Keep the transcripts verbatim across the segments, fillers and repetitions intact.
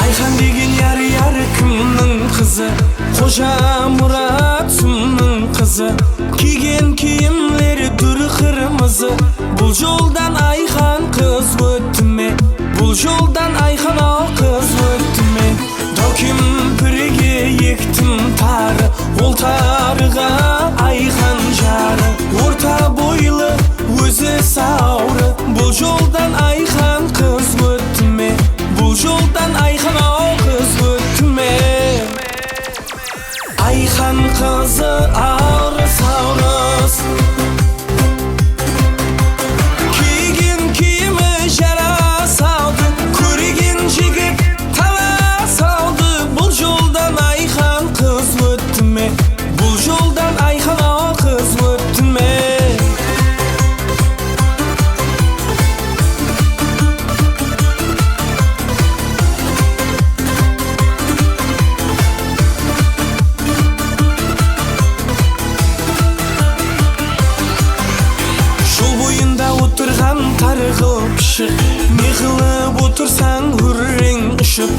Ayxan degen yar, yar kimniń qızı? Xoja Murat sumnıń qızı. Kiygen kiyimleri dúr qırmızı. Bul joldan Ayxan qız ótti me? Bul joldan Ayxan-aw qız ótti me? Dáw kempirge ektim tarı, ol tarıǵa Ayxan jarı. Orta boylı, ózi sawrı, bul joldan Ayxan qız ótti me? Bul joldan Ayxan-aw qız ótti me? Ayxan qızı arıs-awrıs. Kiygen kiyimi jara saldı, kórgen jigit tala saldı. Bul joldan Ayxan qız ótti me? Bul joldan Ayxan-aw qız ótti me? Jol boyında otırǵan tarǵıl pıshıq, ne qılıp otırsań, húrreń ushıp,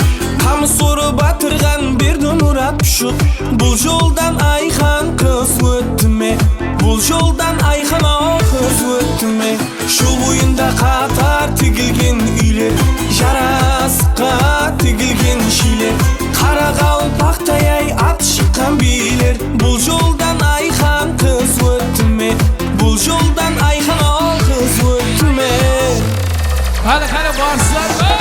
qamıs orıp atırǵan berdi murap pushıq. Bul joldan Ayxan qız ótti me? Bul joldan Ayxan-aw qız ótti me? Jol boyında qatar tigilgen úyler, jarasıqqa tigilgen shiyler, qaraqalpaqtay-ay at shıqqan biyler. Bul joldan Ayxan qız ótti me? Bul joldan Ayxan-aw qız ótti me? Qáne, qáne, barsızlar ma?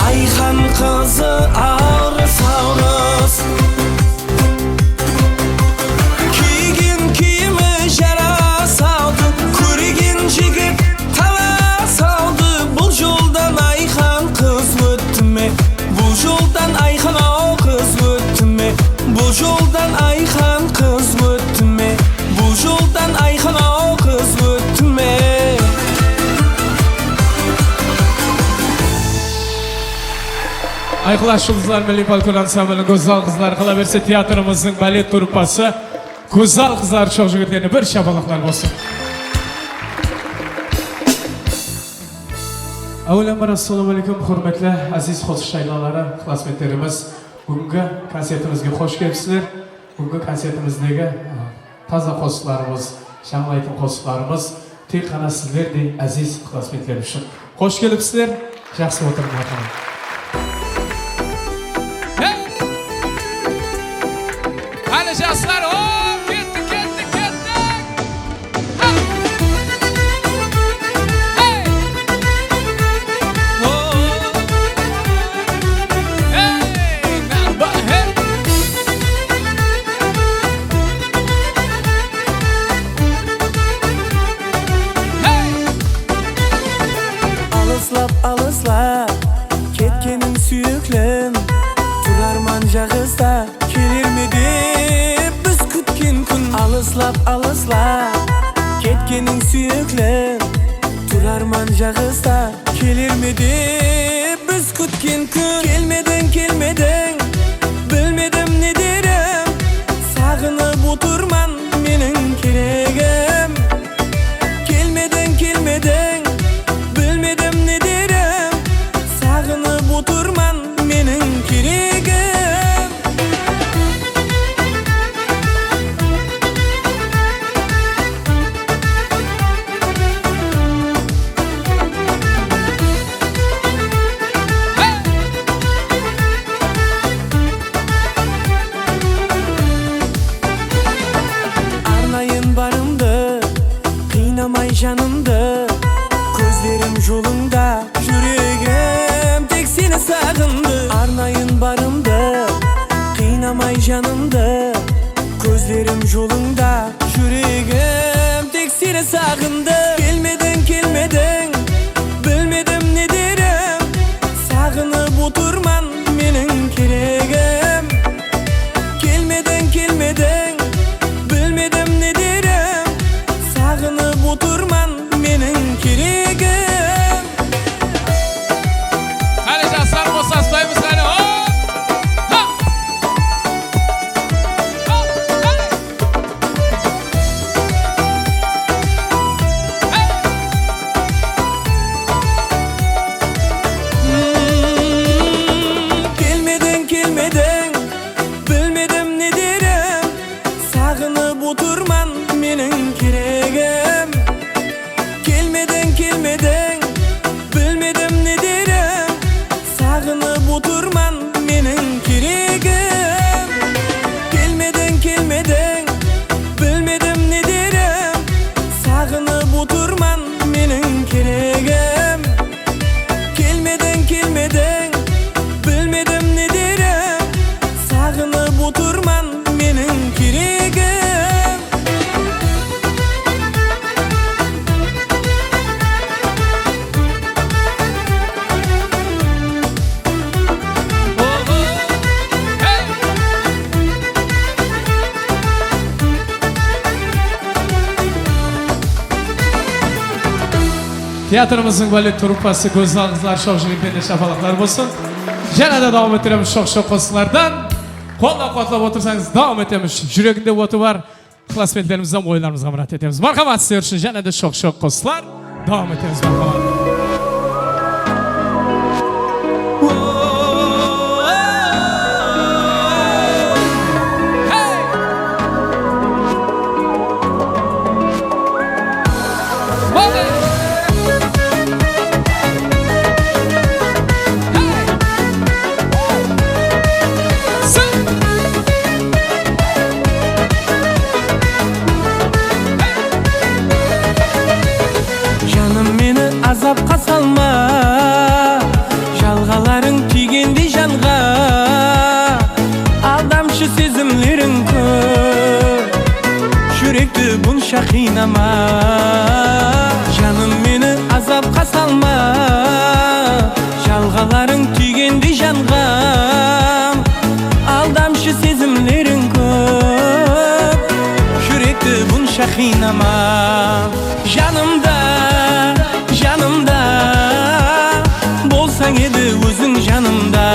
Ayxan qızı arıs-awrıs. Kiygen kiyimi jara saldı, kórgen jigit tala saldı. Bul joldan Ayxan qız ótti me? Bul joldan Ayxan-aw qız ótti me? Bul joldan Ayxan qız ótti me? Bul joldan Ayxan-aw qız ótti me? Ayqılas juldızlar milliy folklor ansambliniń gózzal qızları, qalaberse, teatrımızdıń balet truppası Gózzal qızlar shoq jigitlerine bir shapalaqlar bolsın. Áwelambir, assalawma áleykum, húrmetli, áziz qosıqshı aynaları, ıqlasbentlerimiz. Búgingi koncertimizge xosh kelipsizler. Búgingi koncertimizdegi, a, taza qosıqlarımız, jańlaytın qosıqlarımız tek ǵana sizlerdey áziz ıqlasbentler ushın. Xosh kelipsizler. Jaqsı otırıń, marhamat. Hey! Qáne, jaslar, o, kettik, kettik, kettik! Hey! Hey! O! Hey! Hey! Hey! Alıslap, alıslap ketkeniń, súyiklim, jaǵısta, keler me dep biz kútken kún. Alıslap, alıslap ketkeniń súyekli, turarman jaǵısta, keler me dep biz kútken kún. Kelmediń, kelmediń, bilmedim ne derim, saǵınıp otırman meniń keregim. Kelmediń, kelmediń, bilmedim ne derim, saǵınıp otırman meniń keregim. Arnayın barımdı, qıynamay janımdı, kózlerim jolıńda, júregim tek seni saǵındı. Arnayın barımdı, qıynamay janımdı, kózlerim jolıńda, júregim tek seni saǵındı. Kelmediń, kelmediń, bilmedim ne derim, saǵınıp otırman meniń keregim. Kelmediń, kelmediń, bilmedim ne derim, saǵınıp otırman meniń keregim. Qáne, jaslar, qosılasaymız, qáne. Hop! Hop! Hop! Qáne! Kelmediń, kelmediń, bilmedim ne derim, saǵınıp otırman meniń keregim. Kelmediń, kelmediń, bilmedim ne derim, saǵınıp otırman meniń keregim. Kelmediń, kelmediń, bilmedim ne derim, saǵınıp otırman meniń keregim. Kelmediń, kelmediń, bilmedim ne derim, saǵınıp otırman meniń keregim. Teatrımızdıń balet truppası, gózzal qızlar, shoq jigitlerge shapalaqlar bolsın. Jáne de dawam ettiremiz shoq-shoq qosıqlardan. Qollap-quwatlap otırsańız, dawam etemiz. Júreginde oты bar ıqlasbentlerimizden oyınlarımızǵa murát etemiz. Marhamat, sizler ushın jáne de shoq-shoq qosıqlar. Dawam etemiz, marhamat. Janım, meni azapqa salma, jalǵalarıń túygendey janǵa. Aldamshı sezimleriń kóp, júrekti bunsha qıynama. Janım, meni azapqa salma, jalǵalarıń túygendey janǵa. Aldamshı sezimleriń kóp, júrekti bunsha qıynama. Janımda, janımda, bolsań edi óziń janımda.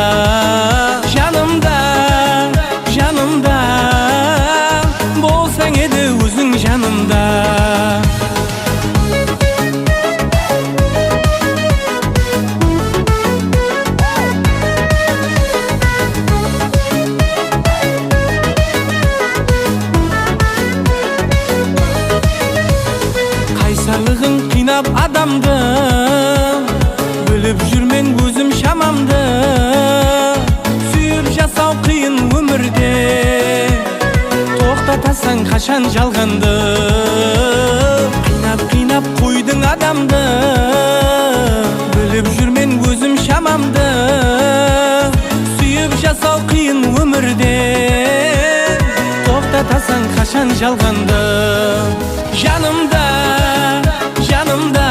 Janımda, janımda, bolsań edi óziń janımda. Qaysarlıǵıń qıynap adamdı, bilip júrmen ózim shamamdı. Súyip jasaw qıyın ómirde, toqtatasań qashan jalǵandı? Qıynap-qıynap qoydıń adamdı, bilip júrmen ózim shamamdı. Súyip jasaw qıyın ómirde, toqtatasań qashan jalǵandı? Janımda, janımda,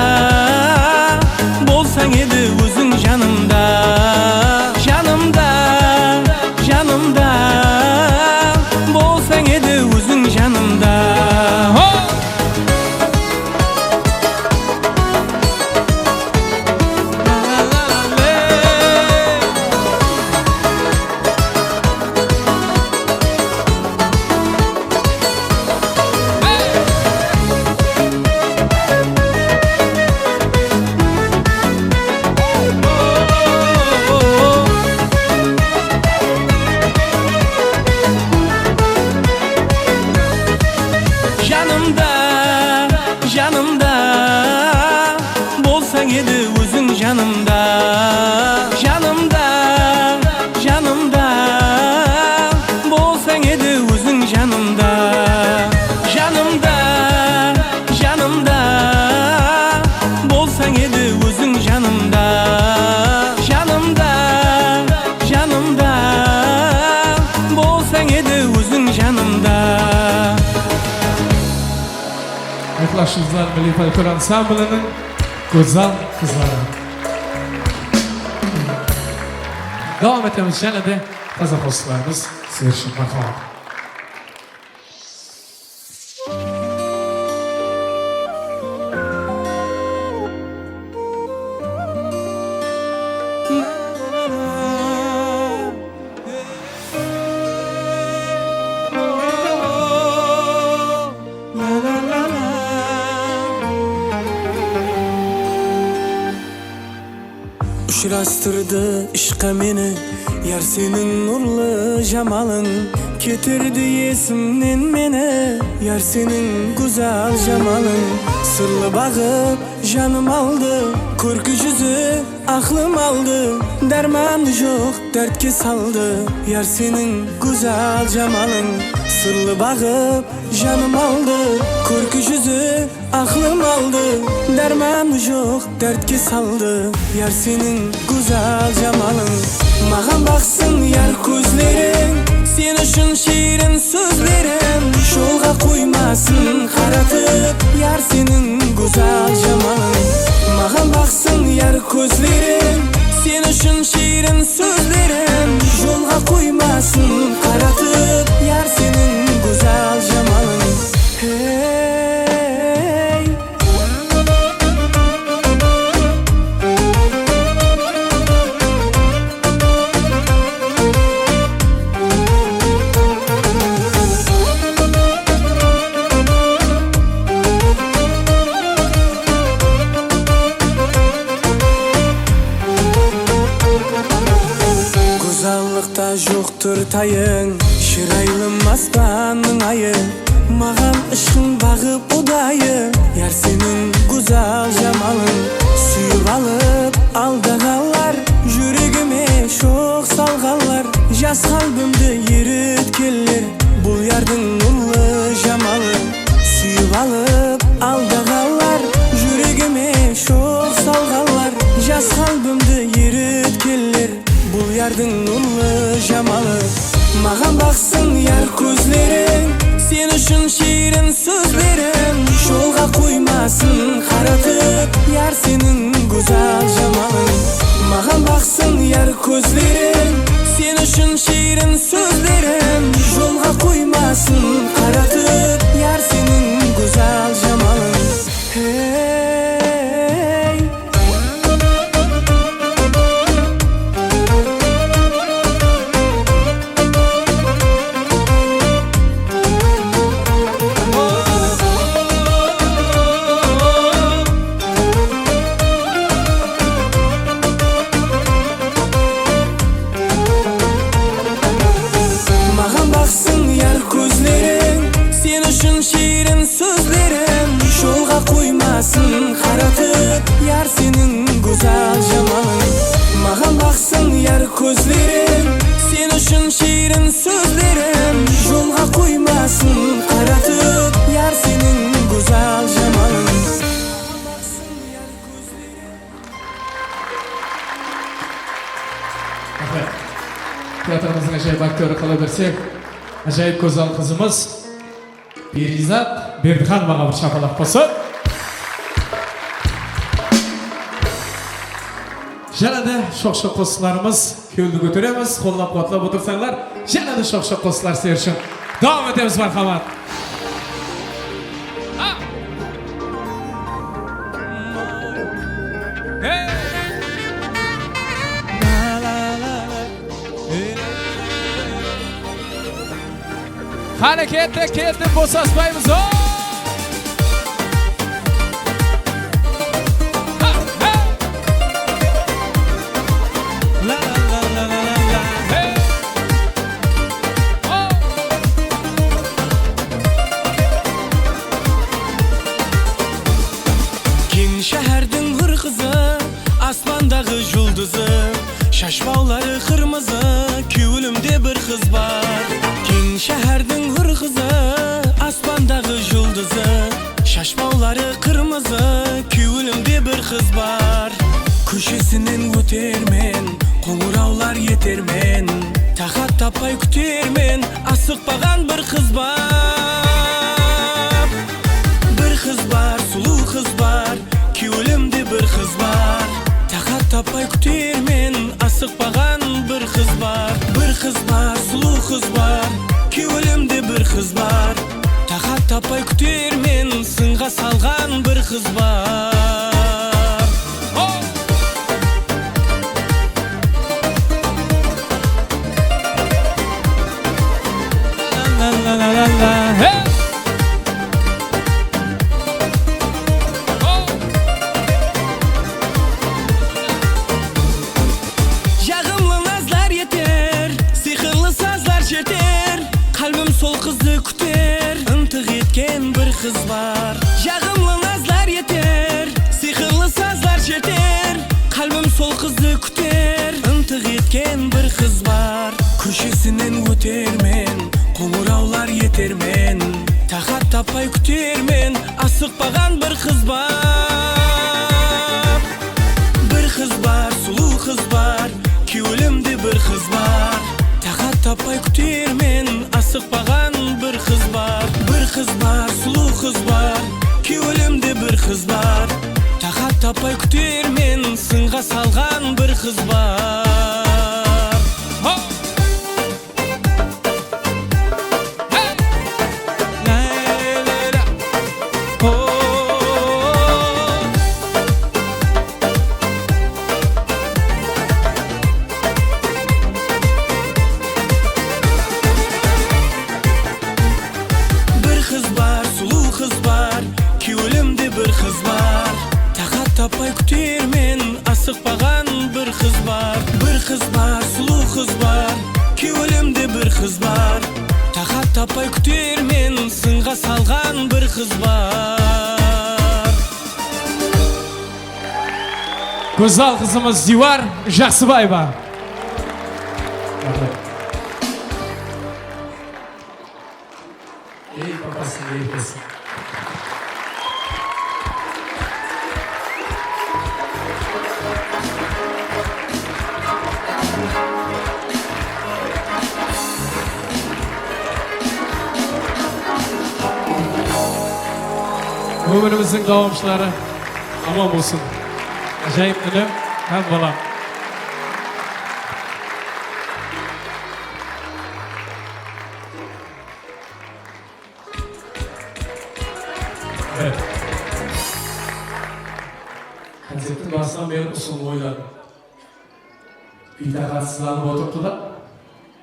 bolsań edi óziń janımda. Janımda, janımda, Jash Juldızlar milliy folklor ansambliniń gózzal qızları. Dawam etemiz, jáne de taza qosıqlarımız sizler ushın, marhamat. Ushırastırdı ishqa meni yar seniń nurlı jamalıń. Keterdi esimnen meni yar seniń gózzal jamalıń. Sırlı baǵıp janım aldı, kórki júzi aqlım aldı. Dármanı joq dártke saldı yar seniń gózzal jamalıń. Sırlı baǵıp janım aldı, kórki júzi aqlım aldı. Dármanı joq dártke saldı yar seniń gózzal jamalıń. Maǵan baqsın yar kózleriń, sen ushın shiyrin sózlerim. Jolǵa qoymasın qaratıp yar seniń gózzal jamalıń. Maǵan baqsın yar kózleriń, sen ushın shiyrin sózlerim. Jolǵa qoymasın qaratıp yar seniń gózzal jamalıń. Hey. Gózzallıqta joqtır tayıń, shıraylım aspannıń ayı. Maǵan ıshqıń baǵıp udayı, yar seniń gózzal jamalıń. Súyip alıp aldaǵanlar, júregime shoq salǵanlar. Jas qálbimdi eritkenler, bul yardıń nurlı jamalı. Súyip alıp aldaǵanlar, júregime shoq salǵanlar. Jas qálbimdi eritkenler, bul yardıń nurlı jamalı. Maǵan baqsın yar kózleriń, sen ushın shiyrin sózlerim. Jolǵa qoymasın qaratıp yar seniń gózzal jamalıń. Maǵan baqsın yar kózleriń, sen ushın shiyrin sózlerim. Jolǵa qoymasın qaratıp yar seniń gózzal jamalıń. Hey. Maǵan baqsın yar kózleriń, sen ushın shiyrin sózlerim. Jolǵa qoymasın qaratıp yar seniń gózzal jamalıń. Maǵan baqsın yar kózleriń, sen ushın shiyrin sózlerim. Jolǵa qoymasın qaratıp yar seniń gózzal jamalıń. Raxmet. Teatrımızdıń ájayıp aktyorı, qalabersek, ájayıp gózzal qızımız Periyzat Berdixanovaǵa bir shapalaq bolsın. Jáne de shoq-shoq qosıqlarımız, kewildi kóteremiz, qollap-quwatlap otırsańlar, jáne de shoq-shoq qosıqlar sizler ushın. Dawam etemiz, marhamat. Qáne, kettik, kettik, bosaspaymız. O! Keń sháhárdiń húr qızı, aspandaǵı juldızı, shashbawları qırmızı, kewlimde bir qız bar. Keń sháhárdiń húr qızı, aspandaǵı juldızı, shashbawları qırmızı, kewlimde bir qız bar. Kóshesinen ótermen, qońırawlar etermen, taqat tappay kútermen, asıqpaǵan bir qız bar. Bir qız bar, Qız bar, bir qız bar, sulıw qız bar, kewlimde bir qız bar. Taqat tappay kútermen, sınǵa salǵan bir qız bar. La, la, la, la, la. Hey! Jaǵımlı nazlar eter, sıyqırlı sazlar sherter, qálbim sol qızdı kúter, ıntıq etken bir qız bar. Jaǵımlı nazlar eter, sıyqırlı sazlar sherter, qálbim sol qızdı kúter, ıntıq etken bir qız bar. Kóshesinen ótermen, qońırawlar etermen, taqat tappay kútermen, asıqpaǵan bir qız bar. Bir qız bar, sulıw qız bar, kewlimde bir qız bar. Taqat tappay kútermen, asıqpaǵan bir qız bar. Bir qız bar, sulıw qız bar, kewlimde bir qız bar. Taqat tappay kútermen, sınǵa salǵan bir qız bar. Ho! Bir qız bar, sulıw qız bar, kewlimde bir qız bar. Taqat tappay kútermen, asıqpaǵan bir qız bar. Bir qız bar, sulıw qız bar, kewlimde bir qız bar. Taqat tappay kútermen, sınǵa salǵan bir qız bar. Gózzal qızımız Ziywar Jaqsıbaeva. Raxmet. Ey, papasın, ey, papasın. Ómirimizdiń dawamshıları aman bolsın. Ájayıp inim hám balam. Evet. Koncerttiń basınan beri usını oyladım. Biytaqat sızlanıp otırıptı da,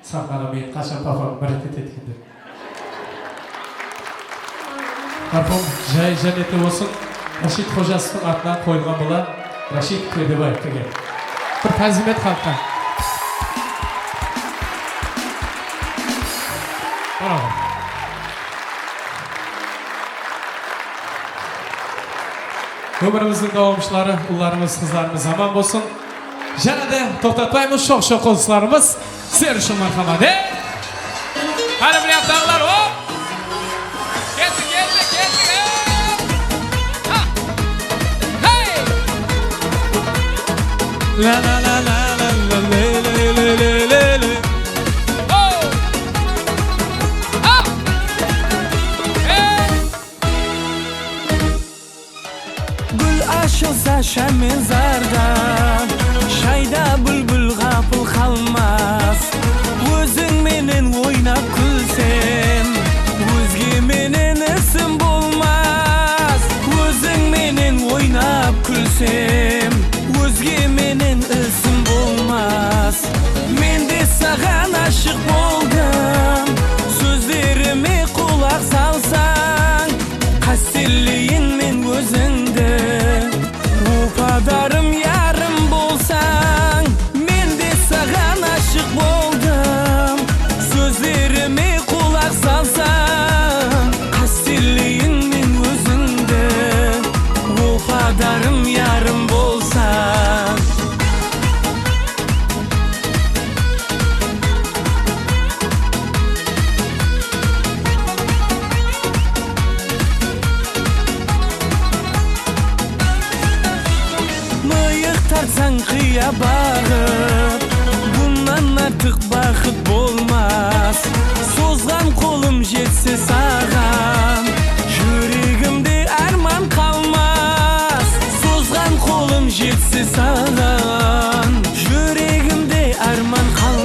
saxnaǵa meni qashan papam bir ret etedi eken dep. Marhum jayı jánnetli bolsın. Rashid Xojasovtıń atınan qoyılǵan bola Rashid Kerdebaevtıń. Bir tázim et xalıqqa. Bravo. Ómirimizdiń dawamshıları, ullarımız, qızlarımız aman bolsın. Jáne de toqtatpaymız, shoq-shoq qosıqlarımız sizler ushın, marhamat, e? Qáne, mine, taǵılar, hop! Keldi, keldi, keldi, e! Ha! Hey! La, la, la, la, la, la, le, le, le. Ho! Ha! Hey! Gúl ashılsa shámen zarda, shayda búlbúl ǵapıl qalmas. Óziń menen oynap kúlsem, ózge menen isim bolmas. Óziń menen oynap kúlsem, ózge menen isim bolmas. Men de saǵan ashıq boldım, sózlerime qulaq salsań. Qásteleyin men ózińdi, opadarım yarım bolsań. Men de saǵan ashıq boldım, sózlerime qulaq salsań. Qásteleyin men ózińdi, opadarım yarım bolsań. Mıyıq tartsań qıya baǵıp, bunnan artıq baxıt bolmas. Sozǵan qolım jetse saǵan, júregimde árman qalmas. Sozǵan qolım jetse saǵan, júregimde árman qalmas.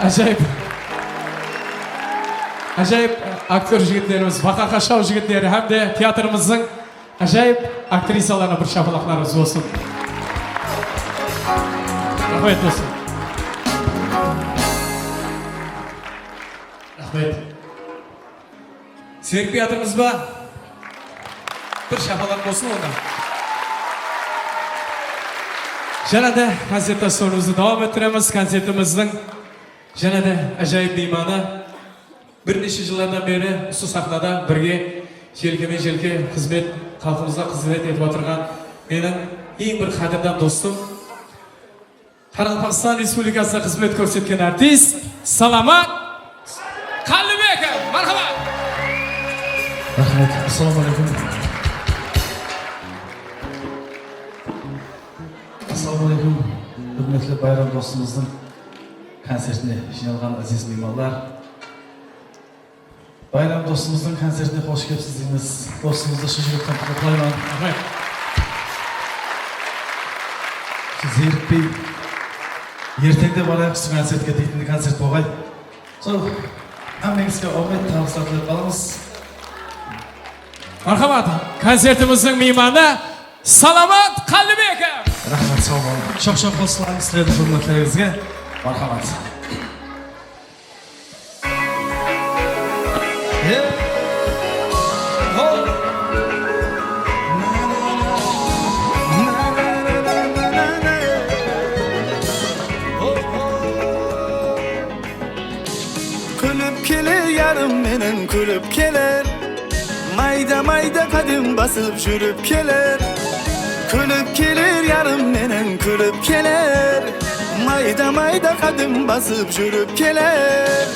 Ájayıp. Ájayıp aktyor jigitlerimiz, Baqaqa shou jigitleri hám de teatrımızdıń ájayıp aktrisalarına bir shapalaqlarıńız bolsın. Raxmet, dosım. Raxmet. Zerikpey atırmız ba? Bir shapalaq bolsın onda. Jáne de koncert dástúrimizdi dawam ettiremiz. Koncertimizdiń jáne de ájayıp miymanı, bir neshe jıllardan beri usı saxnada birge jelkeme-jelke xızmet, xalqımızǵa xızmet etip atırǵan meniń eń bir qádirdam dostım, Qaraqalpaqstan Respublikasına xızmet kórsetken artist Salamat Qallibekov. Marhamat! Raxmet. Assalawma áleykum. Assalawma áleykum. Húrmetli Bayram dostımızdıń koncertine jıynalǵan áziz miymanlar. Bayram dostımızdıń koncertine xosh kelipsiz deymiz. Dostımızdı shın júrekten qutlıqlayman. Raxmet. Zerikpey, erteńde barayıq usı koncertke deytin koncert bolǵay. Sol, hámmeńizge áwmet, tabıslar tilep qalamız. Marhamat, koncertimizdiń miymanı Salamat Qallibekov. Raxmet, saw bolıń. Shoq-shoq qosılań sizlerdiń húrmetlerińizge. Marhamat. Kúlip keler yarım menen kúlip keler. Mayda-mayda qádem basıp júrip keler. Kúlip keler yarım menen kúlip keler. Mayda-mayda qádem basıp júrip keler.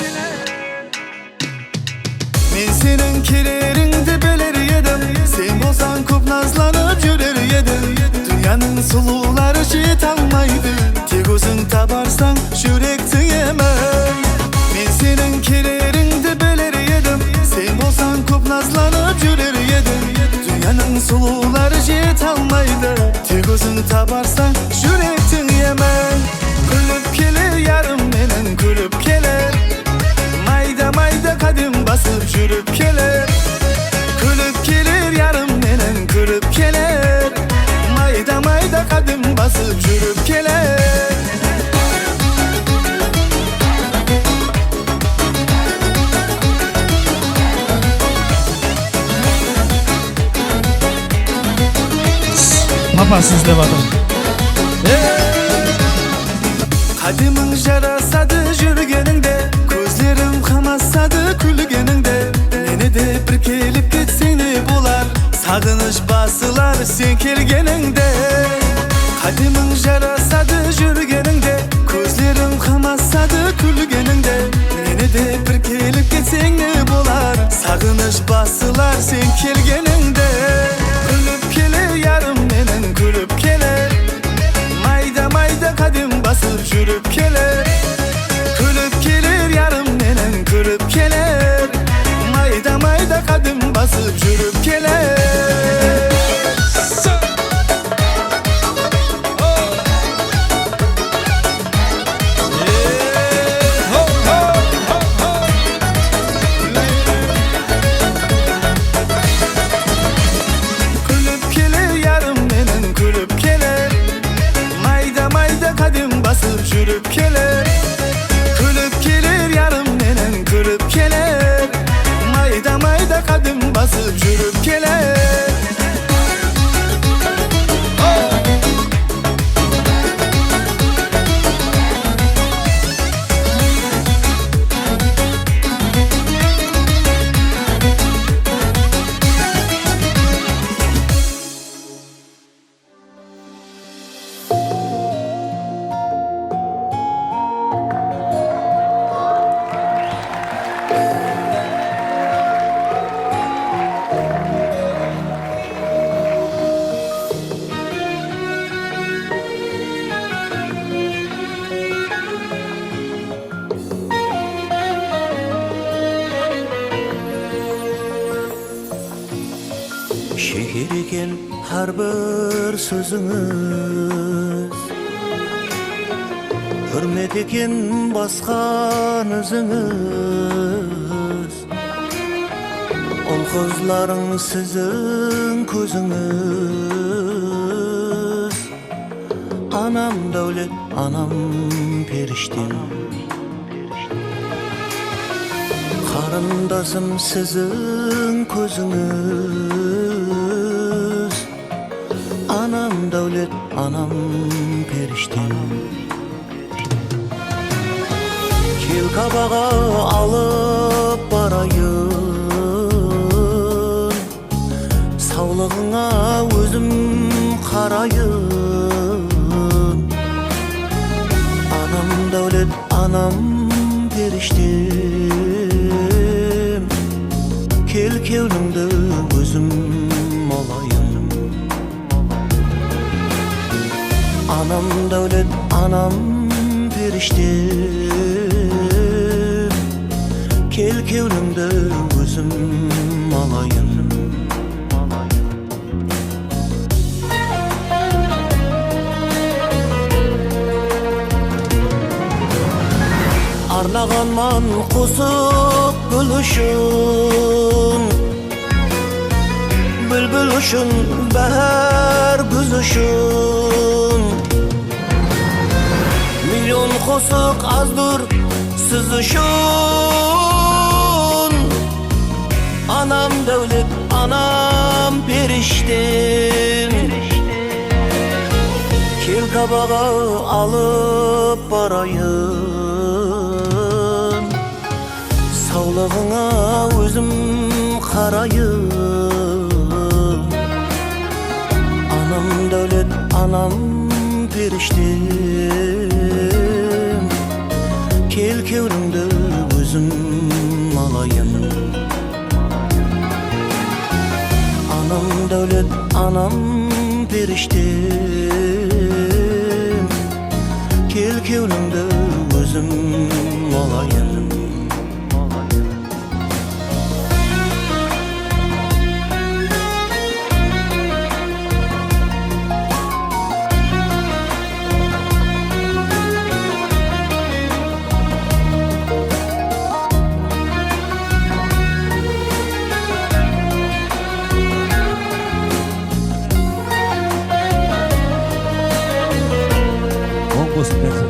Men seniń kelerińdi biler edim. Sen bolsań kóp nazlanıp júrer ediń. Dúnyanıń sulıwları jete almaydı. Tek óziń tabarsań júrektiń emin. Men seniń kelerińdi biler edim. Sen bolsań kóp nazlanıp júrer ediń. Dúnyanıń sulıwları jete almaydı. Tek óziń tabarsań júrektiń emin. Kúlip keler yarım menen kúlip keler. Mayda-mayda qádem basıp júrip keler. Kúlip keler yarım menen kúlip keler. Mayda-mayda qádem basıp júrip keler. Papası izlep atır. Qádemiń jarasadı júrgenińde, kózlerim qamasadı kúlgenińde. Meni de bir kelip ketseń ne bolar? Saǵınısh basılar sen kelgenińde. Qádemiń jarasadı júrgenińde, kózlerim qamasadı kúlgenińde. Meni de bir kelip ketseń ne bolar? Saǵınısh basılar sen kelgenińde. Kúlip keler yarım menen kúlip keler. Mayda-mayda qádem basıp júrip keler. Kúlip keler yarım menen kúlip keler. Mayda-mayda qádem basıp júrip keler. Kúlip keler yarım menen kúlip keler. Mayda-mayda qádem basıp júrip keler. Kúlip keler yarım menen kúlip keler. Mayda-mayda qádem basıp júrip keler. Sheker eken hár bir sózińiz. Húrmet eken basqan izińiz, ul-qızlarıń siziń kózińiz. Anam dáwlet, anam perishtem, qarındasım siziń kózińiz. Anam dáwlet, anam perishtem. Kel, kabaǵa alıp barayın, sawlıǵıńa ózim qarayın. Anam dáwlet, anam perishtem, kel, kewlińdi ózim alayın. Anam dáwlet, anam perishtem, kel, kewlińdi ózim alayın. Arnaǵanman qosıq gúl ushın, búlbil ushın, báhár gúz ushın. Million qosıq azdur siz ushın. Anam dáwlet, anam perishtem, kel, kabaǵa alıp barayın, sawlıǵıńa ózim qarayın. Anam dáwlet, anam perishtem, kel, kewlińdi ózim alayın. Anam dáwlet, anam perishtem, kel, kewlińdi ózim alayın. Oń bolsın, bersin.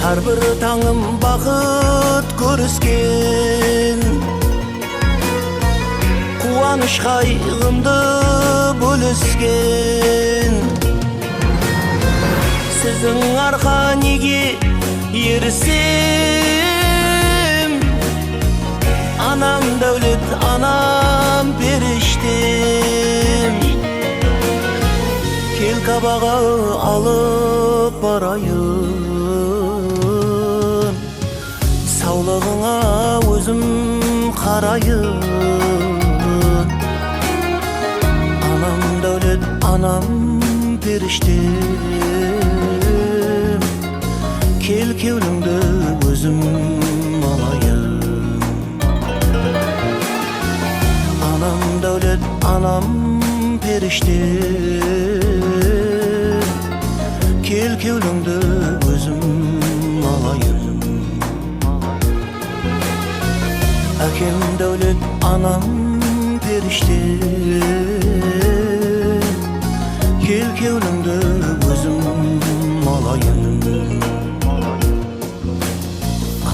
Hár bir tańım baxıt kórisken, quwanısh qayǵımdı bólisken. Siziń arqa nege erisem, anam dáwlet, anam perishtem, kel, kabaǵa alıp barayın, sawlıǵıńa ózim qarayın. Anam dáwlet, anam perishtem, kel, kewlińdi ózim alayın. Anam dáwlet, anam perishtem, kel, kewlińdi ózim alayın. Ákem dáwlet, anam perishte, kel, kewlińdi ózim alayın.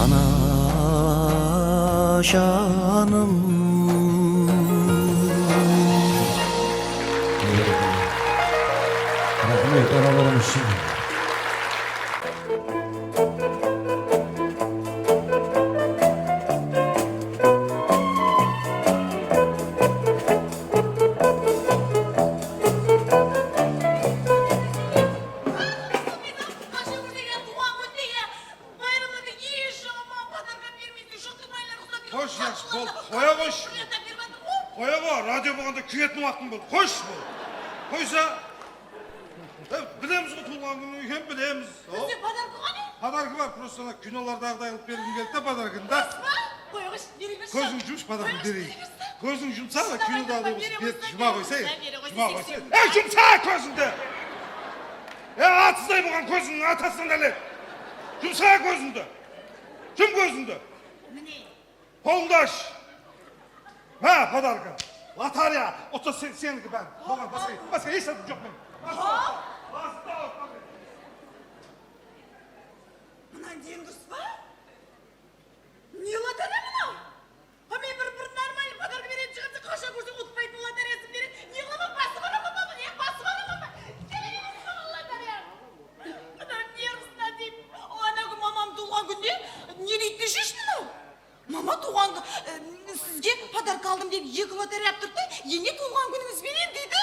Ana janım. Raxmet, analarımız ushın. Qoyshı, jaqsı, boldı, qoya qoyshı. Qoya qoy, radio bolǵanda kúyetiń waqtıń boldı. Qoyshı, boldı. Qoysa, e, bilemiz ǵoy, tuwılǵan kúniń eken, bilemiz. Bizde podarka qáne? Podarka bar, prosto ana kinolardaǵıday qılıp bergim keldi da podarkanı da. Rас pa? Qoy, qoyshı, bere bershi. Kóziń jumshı, podarkanı bereyin. Kóziń jumsa, kinodaǵıday qılıp berip, juma qoysay. Juma qoysay. Ey, jumsa kózińdi! Ey, atsızday bolǵan kózińniń atasınan nálet! Jumsa kózińdi! Jum kózińdi! Mine. Qolıńdı ash! Ha, podarka! Lotereya! Usı sen, seniki bári. Maǵan basqa, basqa hesh zat joq men. Basqa, basqa. Mınan degen durıs pa? Ne lotereya mınaw? Ha, men bir, bir normalnıy podarka beretin shıǵarsa, qashan kórsem utpaytın lotereyasın beredi. Ne qılaman, basıp alaman ba, ne basıp alaman ba? Kere bersin maǵan lotereya. Mınaw nervısına deyim. O, anaw kún mamam tuwılǵan kúnde ne deydi desheshi mınaw? Mama tuwılǵan kún, e, sizge podarka aldım dep eki lotereya alıp turdı da, ene tuwılǵan kúnińiz benen deydi.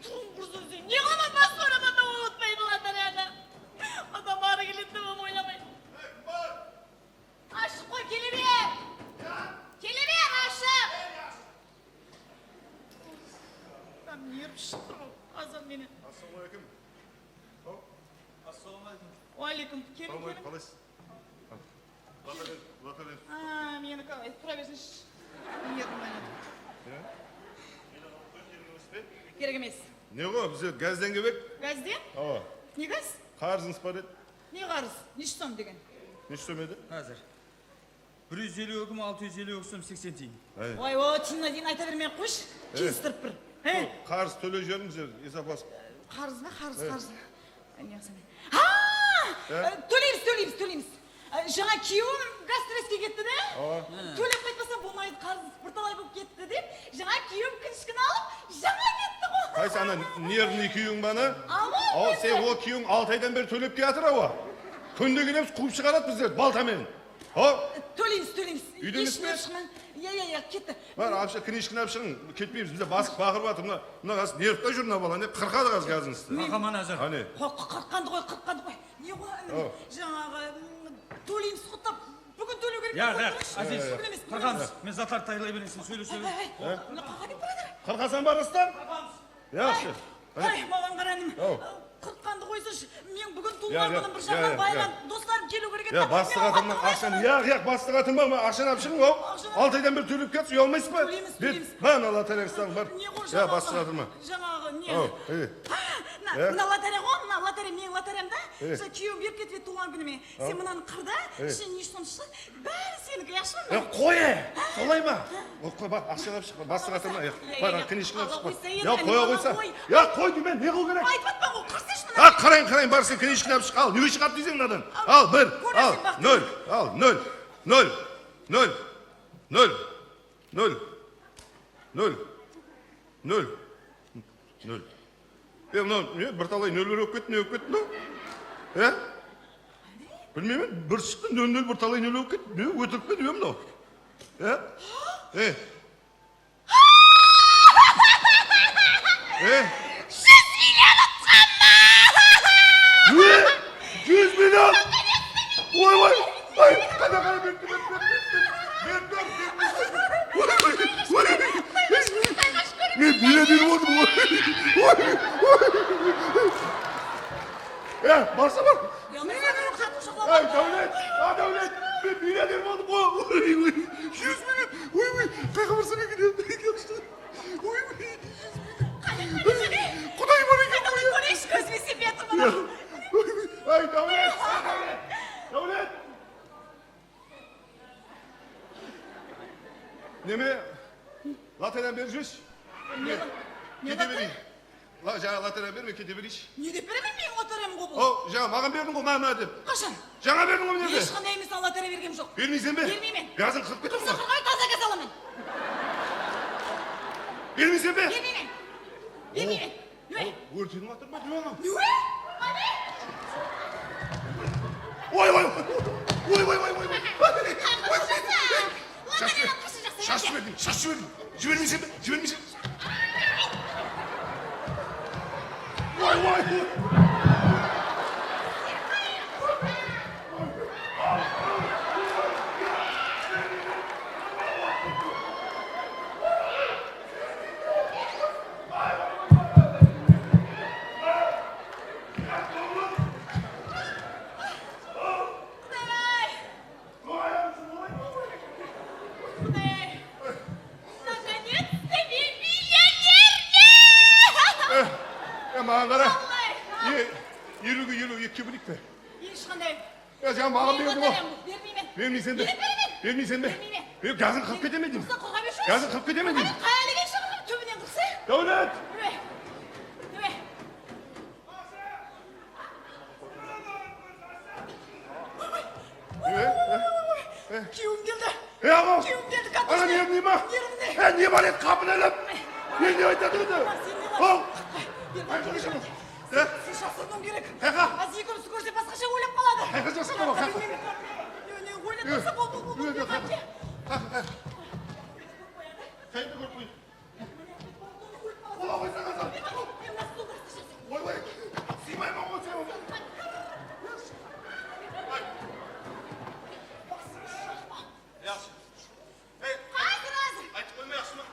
Turın qursın sen, ne qılaman, basıp alaman ba, utpaytın lotereyanı? Adam arı keledi dep oylamay. Ashıq qoy, kele ber! Kele ber, ashıq! Tam nerv shıqtı ǵoy, azan menen. Assalawma aleykum. Assalawma aleykum. Wa aleykum, keliń, keliń. Qalaysız? Lotereya, lotereya. A, meniki, tura bersinshi. Nervim aylandı. Kerek emes. Ne ǵo, bizge gazden kelip edi. Gazden? Awa. Ne gaz? Qarızıńız bar edi. Ne qarız? Neshe som degen? Neshe som edi? Házir. Bir júz eliw eki mıń altı júz eliw eki som seksen tiyin. Ay. Oy, o tiyinine deyin ayta bermey-aq qoyshı. Kelistirip bir. He? Qarız tólep júrmiz, esaplasıp. Qarız ba? Qarız, qarız. Ay, ne qılsam men? Ha! E, tóleymiz, tóleymiz, tóleymiz. E, jańa kúyewim gastresske ketti de. Awa. Tólep qaytpasam bolmaydı, qarız birtalay bolıp ketti dep, jańa kúyewim kinishkin alıp, jańa ketti ǵoy. Qaysı ana nervnıy kúyewiń ba ana? Awa, sen o kúyewiń altı aydan beri tólep kiyatır awa. Kúnde kelemiz, quwıp shıǵaradı bizlerdi balta menen. Hop. Tóleymiz, tóleymiz. Úyde emes pe? Eshkine shıqpay. Iya, iya, iya, ketti. Bar, alıp shıq, knishkini alıp shıǵıń, ketpeymiz. Bizde basıq baqırıp atır, mına, mına qaz nervta júr mına bala, ne qırqadı qaz gazın sizdi. Qırqaman házir. Qáne. Qo-, qo-, qırqqandı qoy, qırqqandı qoy. Ne qoy, jańaǵı, mm, tóleymiz, quttap, búgin tólew kerek. Yaq, yaq, Aziz, búgin emes, búgin emes. Qırqamız. Men zatlardı tayarlay bereyin, sen sóyle, sóyle. Ay, ay, ay. Mına qaqa ketip baratır. Qırqasań ba, Rustam? Qırqamız. Yaqshı. Ay, maǵan qara, inim. Qırqqandı qoysınshı. Men búgin tuwılǵan kúnim bir jaǵınan bayram. Doslarım keliw kerek edi. Ya, bastıq atırma, aqshanı. Yaq, yaq, bastıq atırma, aqshanı alıp shıǵıń, o. Altı aydan beri tólep kiyatır, uyalmaysız ba? Tóleymizsiz, tóleymizsiz. Mana, lotereya alıp bar. Ya, bastıq atırma. Jańaǵı ne? Mına lotereya ǵoy, mına lotereya, meniń lotereyam da. Kúyewim berip ketip edi tuwılǵan kúnime. Sen mınanı qır da, ishinen ne shıǵsa, bári seniki, yaqshı ma? Ya, qoy, e, solay ma? Qoy, bar, aqshanı alıp shıq, bastıq atırma, bar, knishkini alıp shıq, bar. Ya, qoya qoysa. Ya, qoy deymen, ne qılıw kerek? Aytıp atpan ǵoy, qırsash mına. A, qarayın, qarayın, bar, sen knishkini alıp shıq, al, neme shıǵadı deyseń mınadan? Al, bir, al, nol, al, nol, nol, nol, nol, nol, nol, nol, nol, nol. E, mınaw ne, bir talay nol bolıp ketti, ne bolıp ketti mınaw? E? Bilmeymen, bir shıqtı, nol nol, bir talay nol bolıp ketti. Ne, ótirip ketti be mınaw? E? E? E? Júz million utqanman! Ne? Júz million? Oy, oy, oy, qara, qara, berip, berip, berip, berip, berip, berip, berip, berip. Oy, oy, oy. Men milliarder boldım, oy. Oy, oy. E, barsa bar. Ay, Dáwlet, a, Dáwlet, men milliarder boldım, oy, oy, oy. Júz million, oy, oy, qayerge barsam eken, ya? Oy, oy. Quday bar eken ǵoy. Kóresh, kózime sepip atırman. Ay, Dáwlet, Dáwlet, Dáwlet. Neme? Lotereyanı berip jibershi. Ne? Kete bereyin. La, jańa lotereyanı ber, men kete bereyinshi. Ne dep beremen, meniń lotereyam ǵoy bul. O, jańa maǵan berdiń ǵoy, mana, mana dep. Qashan? Jańa berdiń ǵoy, mına jerde. Hesh qanday emes, lotereya bergem joq. Bermeyseń be? Bermeymen. Gazın qırıp kettiń ba? Qırqsam qırqay, taza gaz alaman. Bermeyseń be? Bermeymen. Bermeymen. Óy, óy, óy. Neme? Ol órtenip atır ma, ne anaw? Neme? Qáne? Oy, oy, oy. Oy, oy, oy, oy, oy. Shashıp jiberdim, shashıp jiberdim. Jibermeyseń be? Jibermeyseń be? Oy, oy, oy. Sen maǵan berdi ǵoy. Bermeymen. Bermeyseń be? Bermeymen. Bermeyseń be? Bermeymen. Ey, gazıń qırıp ketemen deymen. Qırsa qırǵan bersin. Gazıń qırıp ketemen deymen. Ana, qáyerge shıǵaman, tóbinen qırsa. Dáwlet! Tóbe. Tóbe. Ey, ey, ey. Kúyewim keldi. Ey, aǵa! Kúyewim keldi, katta. Ana, ne, ne bar? Nervine. Ey, ne bar edi, qapını ilip? Ne, ne aytadı endi? Al. Ay, qoyshı. Siz jasırınıw kerek. Qayqa? Házir ekewimiz kórse basqasha oylap qaladı. Qayqa jasırınıw? Bilmeymen. Ne, ne, oylap tursa, bol, bol, bol, bol. Qayqa, qayqa. Qayqa, qayqa. Qayqa, qayqa. Ola qoysańız. Oy, oy, sıymayman ǵoy sen. Yaqshı. Ey, házir, házir. Aytıp qoyma, yaqshı ma?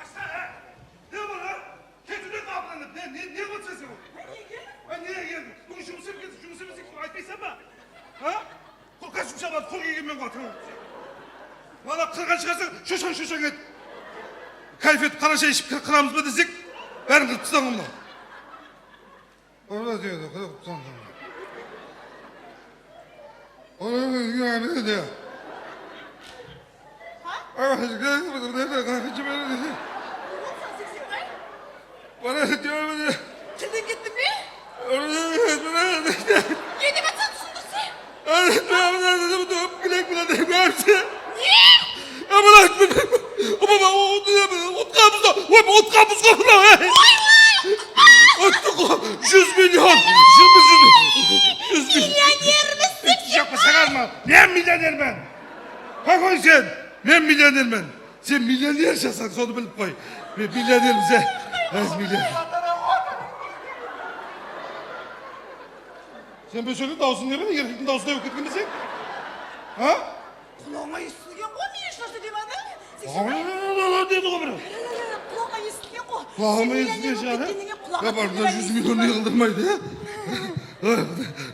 Ashsa, e? Ne bar, a? Ketiwden qapılanıp, ne, ne, ne qılıp sen? Ay, nege? Ay, nege? Búgin jumıs emes, jumıs emes, aytpaysań ba? Ha? Qul kostym shabadı, qul kiygenmen ǵoy, atań. Mana qırǵan shıǵarsań, shoshań, shoshań et. Kayf etip qara shay iship qır-, qıramız ba desek, bárin qırıp taslaǵan mınaw. Ora deydi, qırıp taslaǵan. Ora deydi. Tilden kettiń be? Ne dep atsa, túsindirse. Ne? Utqanbız da, oy, utqanbız ǵoy mınaw, ey! Uttıq ǵoy, júz million, júz, júz, júz million. Millionermiz. Jaqpa, shıǵarma, men millionermen. Qoy sen, men millionermen. Sen millionershasań, sonı bilip qoy. Men millionermiz, e? Biz millioner. Sen bóshegiń dawısıń ne be? Erkektiń dawısınday bolıp ketken be sen? Ha? Qulaǵıńa esitilgen ǵoy, men hesh nárse demediń. Dedi ǵoy bir. Qulaǵıma esitilgen ǵoy. Qulaǵıma esitilgen shıǵar, e? Sen millioner bolıp ketkennen keyin qulaǵıma esitilgen. Júz million ne qıldırmaydı, e?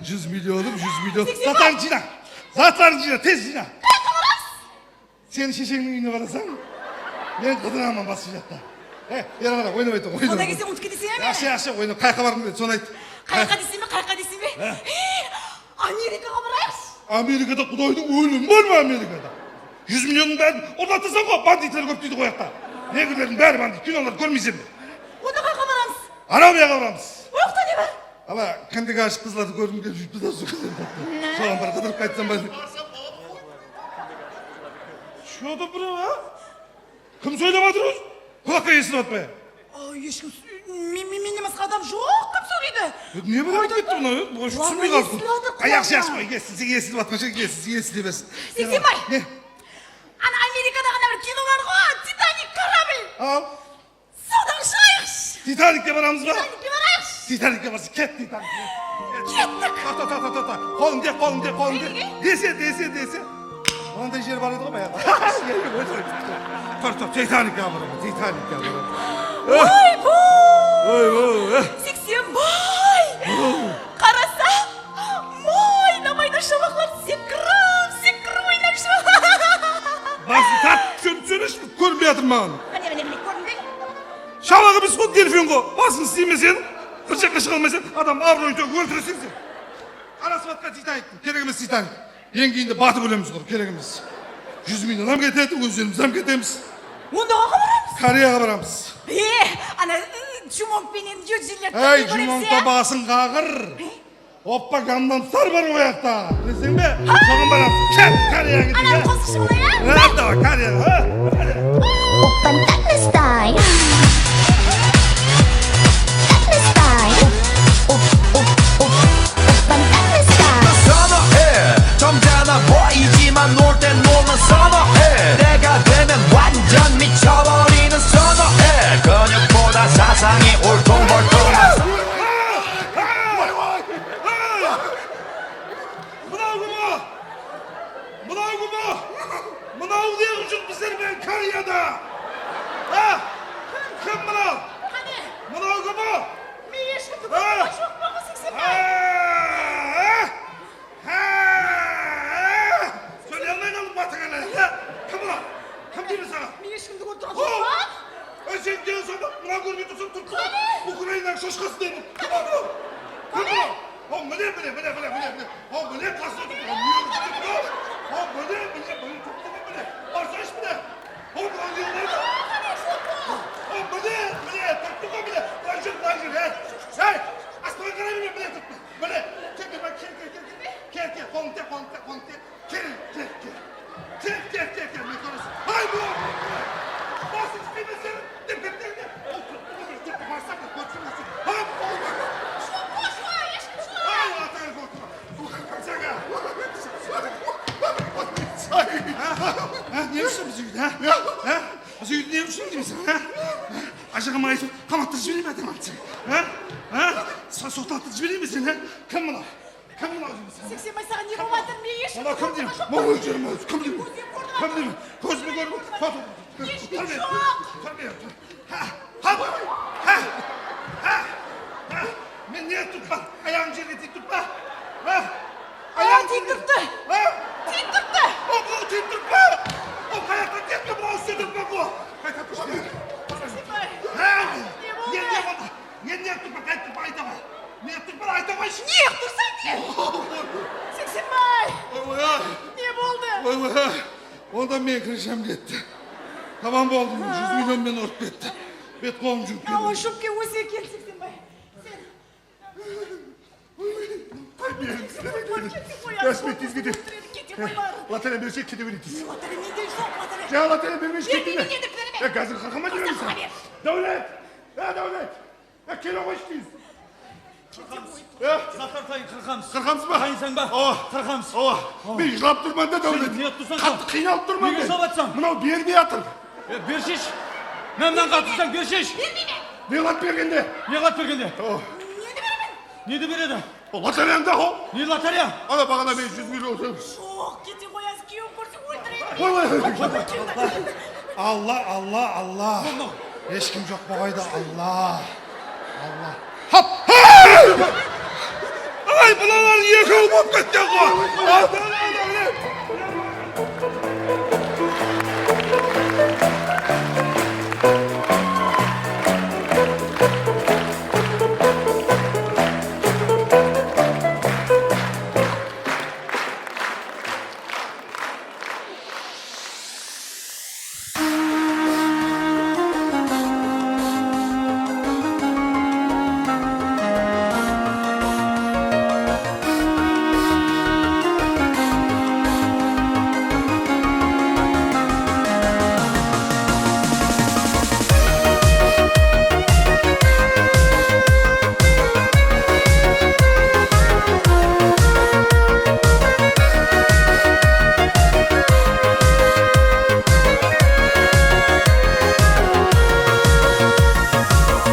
Júz millionım, júz million. Zatlarıńdı jıyna. Zatlarıńdı jıyna, tez jıyna. Qayaqqa baramız? Sen shesheńniń úyine barasań, men qıdıraman basqa jaqta. Ey, beri qara, oynap aytıń, oynap. Sonda kelsem, utıp keteseń be meni? Yaqshı, yaqshı, oynap. Qayaqqa barǵıń keledi, sonı ayt. Qayaqqa deyseń be, qayaqqa deyseń be? He. Ey, Amerikaǵa barayıqshı. Amerikada Qudaydıń ólimi bar ma Amerikada? Júz millionnıń bárin urlatırsań ǵoy, banditler kóp deydi ǵoy o jaqta. Negirlerdiń bári bandit, kinolardı kórmeyseń be? Onda qayaqqa baramız? Anaw bu jaqqa baramız. O jaqta ne bar? Ala, kándik ashıp qızlardı kórgim kelip júripti da, sol kózden taptı. Ne? Soǵan bir qıdırıp qaytsam ba? Что-то birew, a? Kim sóylep atır ózi? Qulaqqa esitip atpay. Ay, hesh kim só-, men, men, mennen basqa adam joq, kim sóyleydi? Ne bolıp ketti mınaw? Buǵan túsinbey qaldım. Ay, yaqshı, yaqshı, esitip atqansha esitip, esitip bersin. Seksenbay. Ne? Ana Amerikada ǵana bir kino bar ǵoy, Titanik korablь. Al. Sodan shıǵayıqshı. Titanikke baramız ba? Titanikke barayıqshı. Titanikke barsa, ket Titanikke. Kettik. Toqta, toqta, toqta. Qolıńdı, qolıńdı, qolıńdı. Nege? Dese, dese, dese. Onday jer bar edi ǵoy bayaǵı. Tur, tur, Titanikke baramız, Titanikke baramız. Oy, bu! Oy, oy, oy. Seksenbay! Qarasam, mayda-mayda shabaqlar sekirip, sekirip oynap júr. Basın tart, túsir, túsir, kórinbey atır maǵan. Mine, mine, mine, kórinbey. Shabaǵı emes ǵoy, delfin ǵoy. Basıń isleymeseń, bir jaqqa shıǵa almaysań, adam abıroyın tógip óltireseń sen. Qarasıp atqa Titanik, kerek emes Titanik. Eń keyinde batıp ólemiz ǵoy, kerek emes. Júz million hám ketedi, ózlerimiz hám ketemiz. Onda qayaqqa baramız? Koreyaǵa baramız. E, ana, ı, Jumong penen Yojinler. Ey, Jumongta basıń qaǵır. Oppa, Gangnam Style bar o jaqta. Bileseń be? Soǵan baramız. Ket, Koreyaǵa keteyik. Ana, qosıqshı bolay, a? Ha, davay, Koreyaǵa. Ha? Oppan Gangnam Style. Gangnam Style. Op, op, op, op. Oppan Gangnam Style. Sana, eh, 점잖아 보이지만 놀 땐 놀라 sana, eh. 내가 되면 완전 미쳐버리는 sana, eh. 근육보다 사상이 울퉁불퉁한 Mınaw kim o? Mınaw kim o? Mınaw ne qılıp júr bizler menen Koreyada? Mine, mine, mine, mine, mine. O, mine, qasıda tur. O, mine, mine, mine, mine, turıptı ǵoy, mine. Barsańshı, mine. O, mınaw ne qılaydı? O, mine, mine, turıptı ǵoy, mine. Mına júr, mına júr, e. Ey, aspanǵa qaray, mine, mine, turıptı. Mine, kel, kel, kel, kel, kel. Kel, kel, qolıńdı tiy, qolıńdı tiy, qolıńdı tiy. Kel, kel, kel. Kel, kel, kel, kel, men kóresiń. Ay, bu, bu, bu. Basıń isleymen seni, dep ketken de. Ol turıptı ǵoy, men barsa, men kórseńiz. Hop, ol. Joq, joq, eshkim, joq. Ay, atay, qorqma. Saǵa. Ay. Ha? Ha? Ne ushın biz úydi, ha? Ha? Biz úydi ne ushın deymisiń, ha? Ajaǵam aytıp, qamattırıp jibereyim be, atay, sen? Ha? Ha? So-, sottırıp jibereyim be seni, ha? Kim mınaw? Kim mınaw deymisiń? Seksenbay, saǵan ne bolıp atır? Men hesh kim. Mınaw kim deymen? Mınaw ózlerim, kim deymen? Kózime kórdim. Kózime kórdim. Tur, tur, tur. Tur, tur, tur. Ha, ha, ha, ha, ha. Men ne etip turman? Ayaǵım jerge tiyip turıp pa? Ha? Awa, tiyip turıptı. Ha? Tiyip turıptı. O, bu tiyip turıp pa? O, qayaqtan tiyip turıp, mınaw ústine turıp pa bu? Qaytap kóshke. Seksenbay. Ha? Ne boldı? Ne, ne boldı? Ne, ne etip turman, qayttırıp aytaman. Ne etip turman, aytaman. Ne etip tursań, ne? Seksenbay! Oy, oy, oy. Ne boldı? Oy, oy, oy. Onda men krıshem ketti. Taban boldım, júz million menen urıp ketti. Bet-qolım juwıp keldim. Awa, shópke ózi kel, Seksenbay. Sen. Kete qoy, kete qoy, kete qoy. Lotereya berse kete beredi. Lotereya mende joq, lotereya. Ya, lotereya bermese kete beredi. Bermeymen, endi bermeymen. Ya, gazir qırqama jiberemiz. Qırqama ber. Dáwlet! Ya, Dáwlet! Ya, kele ǵoyshı tez. Qırqamız. Ya. Zahar tayın, qırqamız. Qırqamız ba? Tayınsań ba? Awa. Qırqamız. Awa. Awa. Men jılap turman da, Dáwlet. Sen ne qılıp tursań? Qattı qıynalıp turman men. Nege jılap atsań? Mınaw bermey atır. Ya, bersheyshi. Mınannan qattı tursań, bersheyshi. Bermeymen. Ne qılıp bergende? Ne qılıp bergende? Awa. Neni beremen? Neni beredi? Lotereyańda, ho? Ne lotereya? Ana, baǵana men júz million. Joq, kete qoy, házir kúyewim kórse óltireyin. Oy, oy, oy, oy. Alla, Alla, Alla. Hesh kim joq boǵaydı, Alla. Alla. Hap! Hey! Ay, bular ekewi bolıp ketken ǵoy.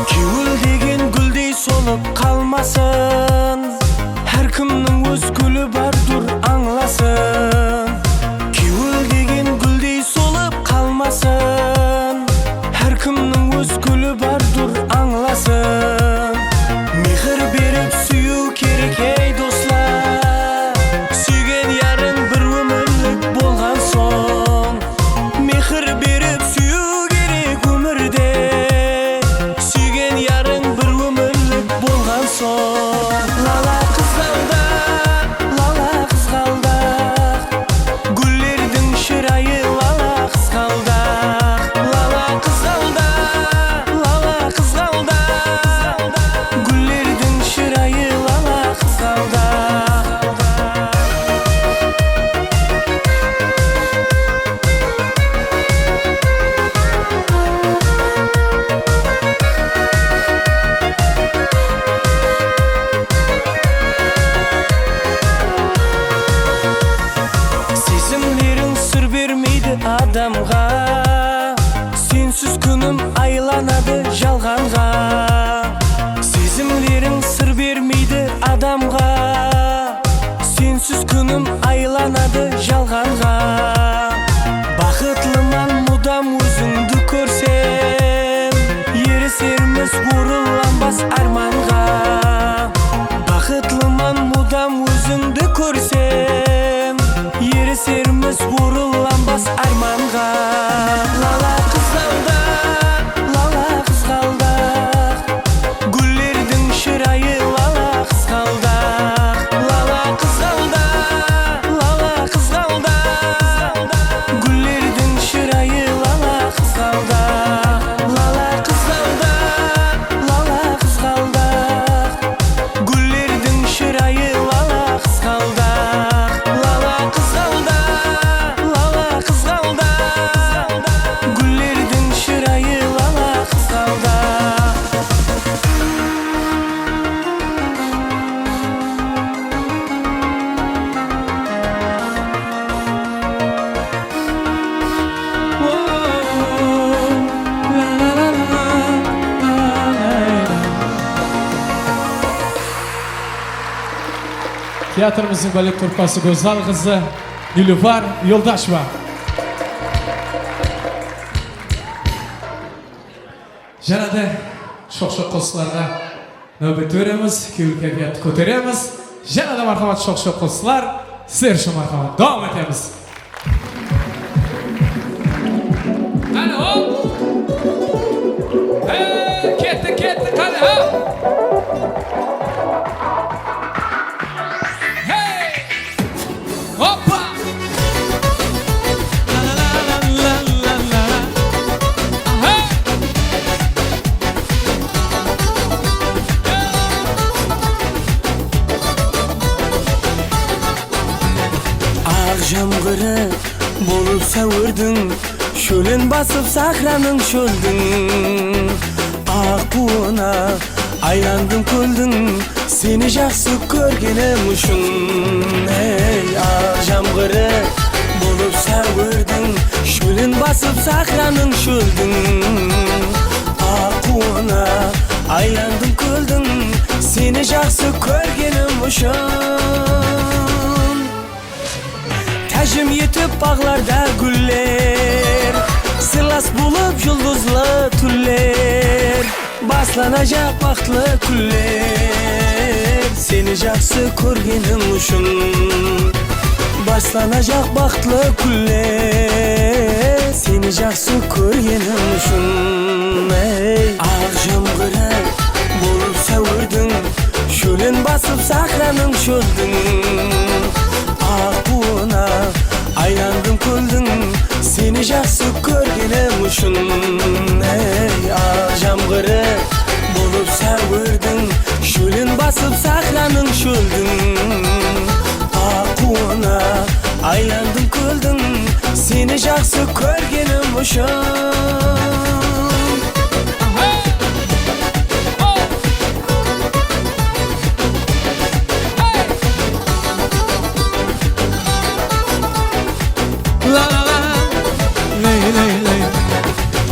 Kewil degen gúldey solıp qalmasın. Hár kimniń óz gúli bar, dur, ańlasın. Kewil degen gúldey solıp qalmasın. Hár kimniń óz gúli bar, dur, ańlasın. Mehir berip súyiw kerek, ey, doslar. Súygen yarıń bir ómirlik bolǵan soń, mehir berip súyiw kerek ómirde. Súygen yarıń bir ómirlik bolǵan soń. Lala qızǵaldaq, lala qızǵaldaq. Teatrımızdıń balet truppası gózzal qızı Nilufar Yoldasheva. Jáne de shoq-shoq qosıqlarǵa náwbet beremiz, kewil kayfiyattı kóteremiz. Jáne de marhamat, shoq-shoq qosıqlar sizler ushın, marhamat. Dawam etemiz. Qáne, hop! Hey, kettik, kettik, qáne, hop! Hey! Hoppa! Aha! Aq jamǵırı bolıp sáwirdiń, shólin basıp sahranıń, shóldiń aq quwına aylandım kóldiń. Seni jaqsı kórgenim ushın, ey, aq jamǵırı bolıp sáwirdiń, shólin basıp sahranıń, shóldiń aq quwına aylandım kóldiń. Seni jaqsı kórgenim ushın. Tájim etip baǵlarda gúller, sırlas bolıp juldızlı túnler, baslanajaq baxıtlı kúnler. Seni jaqsı kórgenim ushın baslanajaq baxıtlı kúnler. Seni jaqsı kórgenim ushın, ey, aq jamǵırı bolıp sáwirdiń, shólin basıp sahranıń, shóldiń aq quwına aylandım kóldiń. Seni jaqsı kórgenim ushın, ey, aq jamǵırı bolıp sáwirdiń, shólin basıp sahranıń, shóldiń aq quwına aylandım kóldiń. Seni jaqsı kórgenim ushın. La la la, ley ley ley.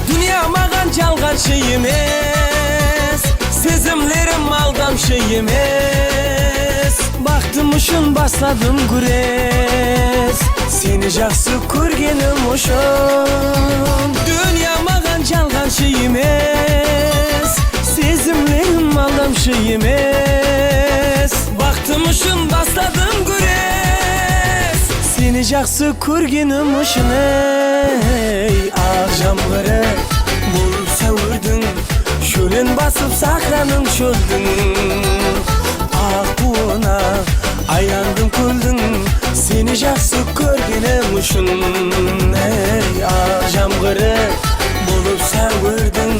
Dúnya maǵan jalǵanshı emes, sezimlerim aldamshı emes. Baxtım ushın basladım gúres, seni jaqsı kórgenim ushın. Dúnya maǵan jalǵanshı emes, sezimlerim aldamshı emes. Baxtım ushın basladım gúres, seni jaqsı kórgenim ushın, ey, aq jamǵırı bolıp sáwirdiń, shólin basıp sahranıń, shóldiń aq quwına aylandım kóldiń. Seni jaqsı kórgenim ushın, ey, aq jamǵırı bolıp sáwirdiń,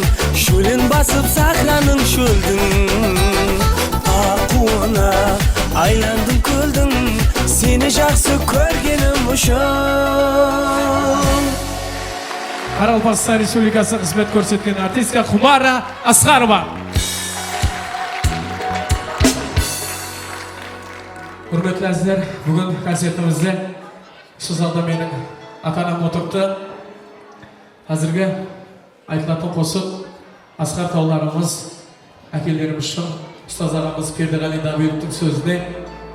shólin basıp sahranıń, shóldiń aq quwına aylandım kóldiń. Seni jaqsı kórgenim ushın. Qaraqalpaqstan Respublikası xızmet kórsetken artistka Qumara Asqarova. Húrmetli ázizler, búgin koncertimizde usı zalda meniń ata-anam otırıptı. Házirgi aytılatuǵın qosıq Asqar tawlarımız, ákelerimiz ushın, ustaz aǵamız Perdeǵaliy Dabilovtıń sózine,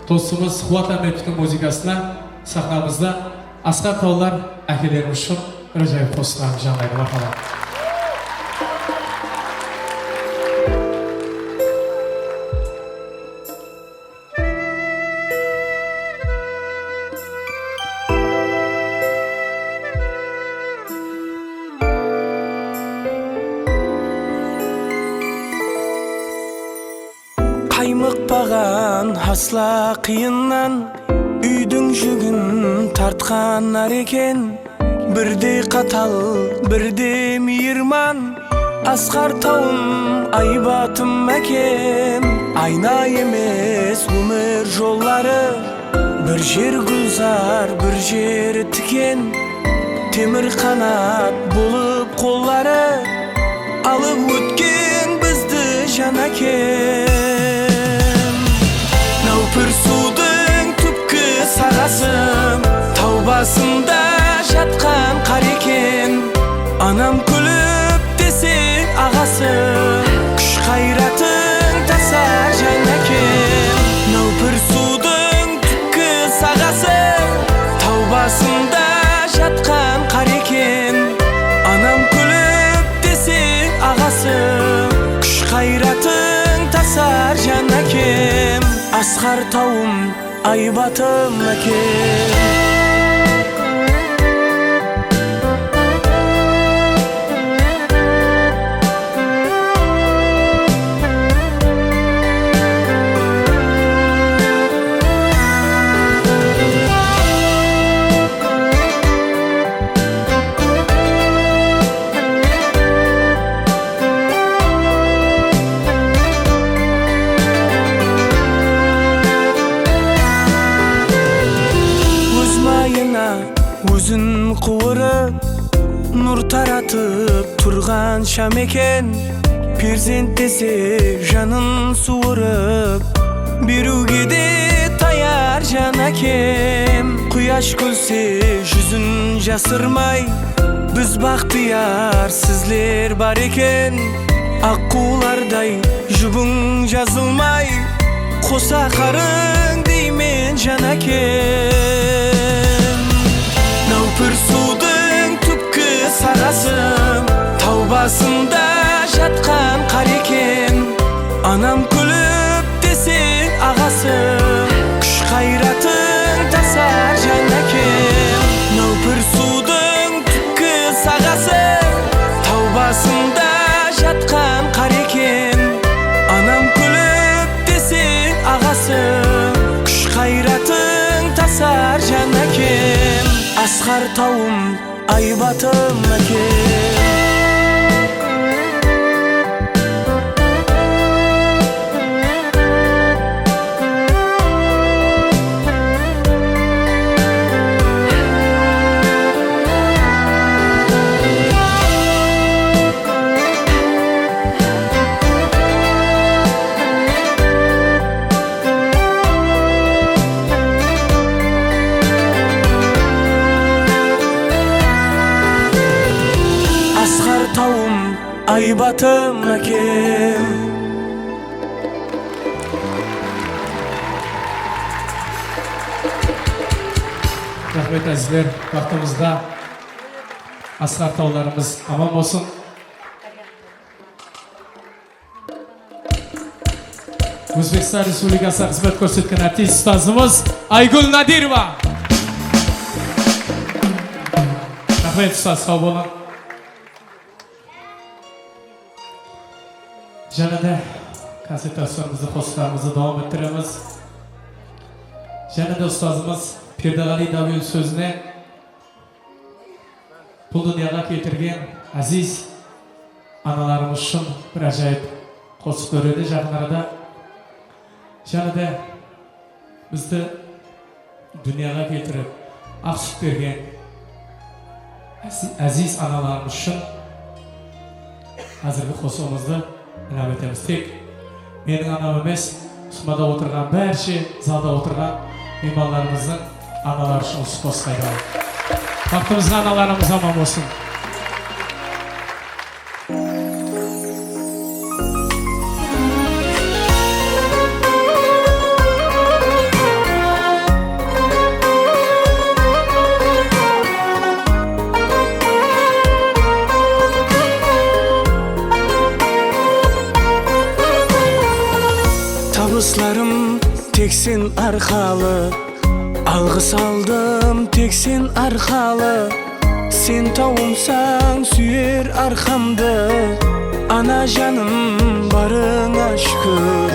dostımız Quwat Ámbetovtıń muzıkasına saxnamızda Asqar tawlar, ákelerim ushın bir ájayıp qosıqlarımız janlaydı. Marhamat. Qaymıqpaǵan hasla qıyınnan úydiń júgin tartqan nar eken. Birdey qatal, birdey miyirman, Asqar tawım, aybatım ákem. Ayna emes ómir jolları, bir jer gúlzar, bir jer tiken. Temir qanat bolıp qolları, alıp ótken bizdi jan ákem. Náwpir suwdıń túpki saǵası, taw basında jatqan qar eken. Anam kúlip dese aǵası, kúsh-ǵayratıń tasar jan ákem. Náwpir suwdıń Asqar tawım, aybatım ákem. Óz mayına ózin quwırıp, nur taratıp turǵan sham eken. Perzent dese janın suwırıp, beriwge de tayar jan ákem. Quyash kúlse júzin jasırmay, biz baxtıyar, sizler bar eken. Aqqıwlarday júbiń jazılmay, qosa qarıń deymen jan ákem. Náwpir suwdıń túpki saǵası, taw basında jatqan qar eken. Anam kúlip deseń aǵası, kúsh-ǵayratıń tasar jan ákem. Náwpir suwdıń túpki saǵası, taw basında jatqan qar eken. Anam kúlip deseń aǵası, kúsh-ǵayratıń tasar jan ákem. Asqar tawım, aybatım ákem. Asqar tawım, aybatım ákem. Raxmet, ázizler, baxtımızǵa Asqar tawlarımız aman bolsın. Ózbekstan Respublikasına xızmet kórsetken artist ustazımız Aygúl Nadirova. Raxmet, ustaz, saw bolıń. Jáne de koncert dáwirimizi, qosıqlarımızdı dawam ettiremiz. Jáne de ustazımız Perdeǵaliy Dáwul sózine bul dúnyaǵa keltirgen áziz analarımız ushın bir ájayıp qosıq dóredi jaqın arada. Jáne de bizdi dúnyaǵa keltirip, aq sút bergen ázi-, áziz analarımız ushın házirgi qosıǵımızdı inam etemiz. Tek meniń anam emes, usımada otırǵan bárshe, zalda otırǵan miymanlarımızdıń analarımız ushın usı qosıq aytaman. Baxtımızǵa analarımız aman bolsın. Tabıslarım tek sen arqalı, alǵıs aldım tek sen arqalı. Sen tawımsań súyer arqamdı, ana janım, barıńa shúkir.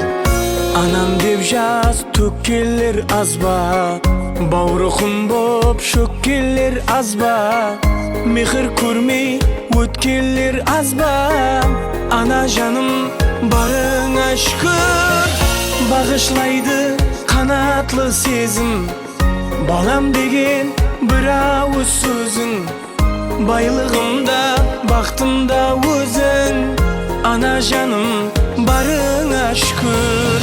Anam dep jas tókkenler az ba? Bawrıqım bop shókkenler az ba? Mehir kórmey ótkenler az ba? Ana janım, barıńa shúkir. Baǵıshlaydı qanatlı sezim, balam degen bir awız sóziń. Baylıǵım da, baxtım da óziń, ana janım, barıńa shúkir.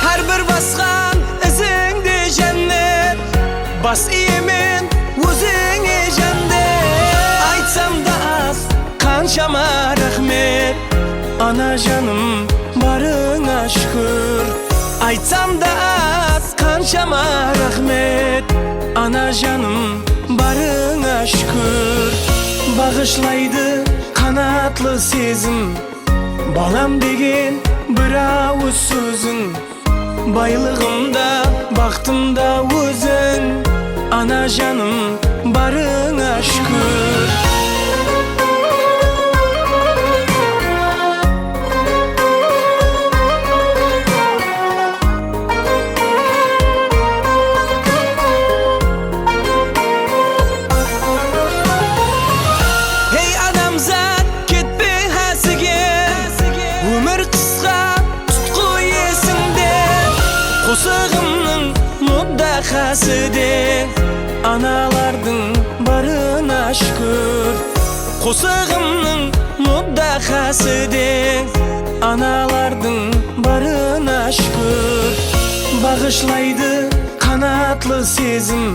Hár bir basqan izińde jánnet, bas iyemen ózińe jándet. Aytsam da az, qanshama raxmet. Ana janım, barıńa shúkir. Aytsam da az, qanshama raxmet, ana janım, barıńa shúkir. Baǵıshlaydı qanatlı sezim, balam degen bir awız sóziń. Baylıǵım da, baxtım da óziń, ana janım, barıńa shúkir. Hey adamzat, ketpe hásige, ómir qısqa, tutqı esińde. Qosıǵımnıń muddaxası de, analardıń barına shúkir. Qosıǵımnıń muddaxası de, analardıń barına shúkir. Baǵıshlaydı qanatlı sezim,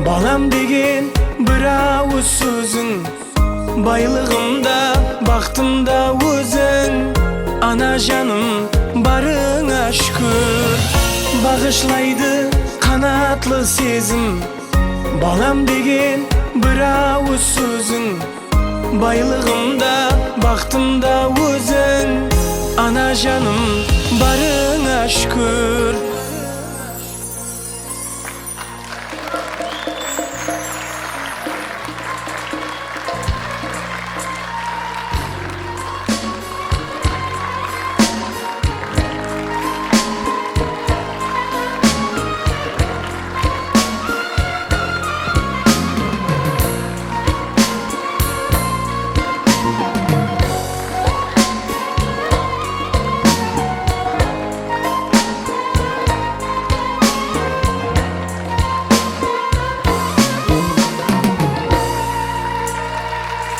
balam degen bir awız sóziń. Baylıǵım da, baxtım da óziń, ana janım, barıńa shúkir. Baǵıshlaydı qanatlı sezim, balam degen bir awız sóziń. Baylıǵım da, baxtım da óziń, ana janım, barıńa shúkir.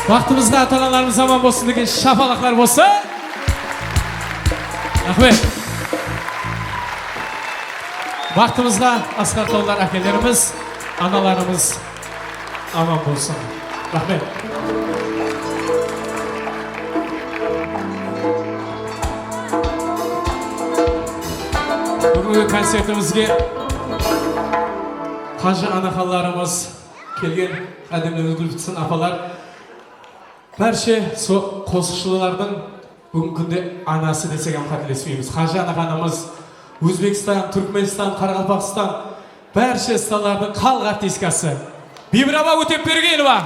Baxtımızǵa ata-analarımız aman bolsın degen shapalaqlar bolsın. Raxmet. Baxtımızǵa asqartawlar ákelerimiz, analarımız aman bolsın. Raxmet. Búgingi koncertimizge Qajı anaxanlarımız kelgen, qádemlerimiz gúl pitsin, apalar. Bárshe so-, qosıqshılardıń búgingi kúnde anası desek hám qátelespeymiz. Qajı anaxanımız Ózbekstan, Túrkmenstan, Qaraqalpaqstan, bárshe stanlardıń xalıq artistkası Biybir apa Ótepbergenova.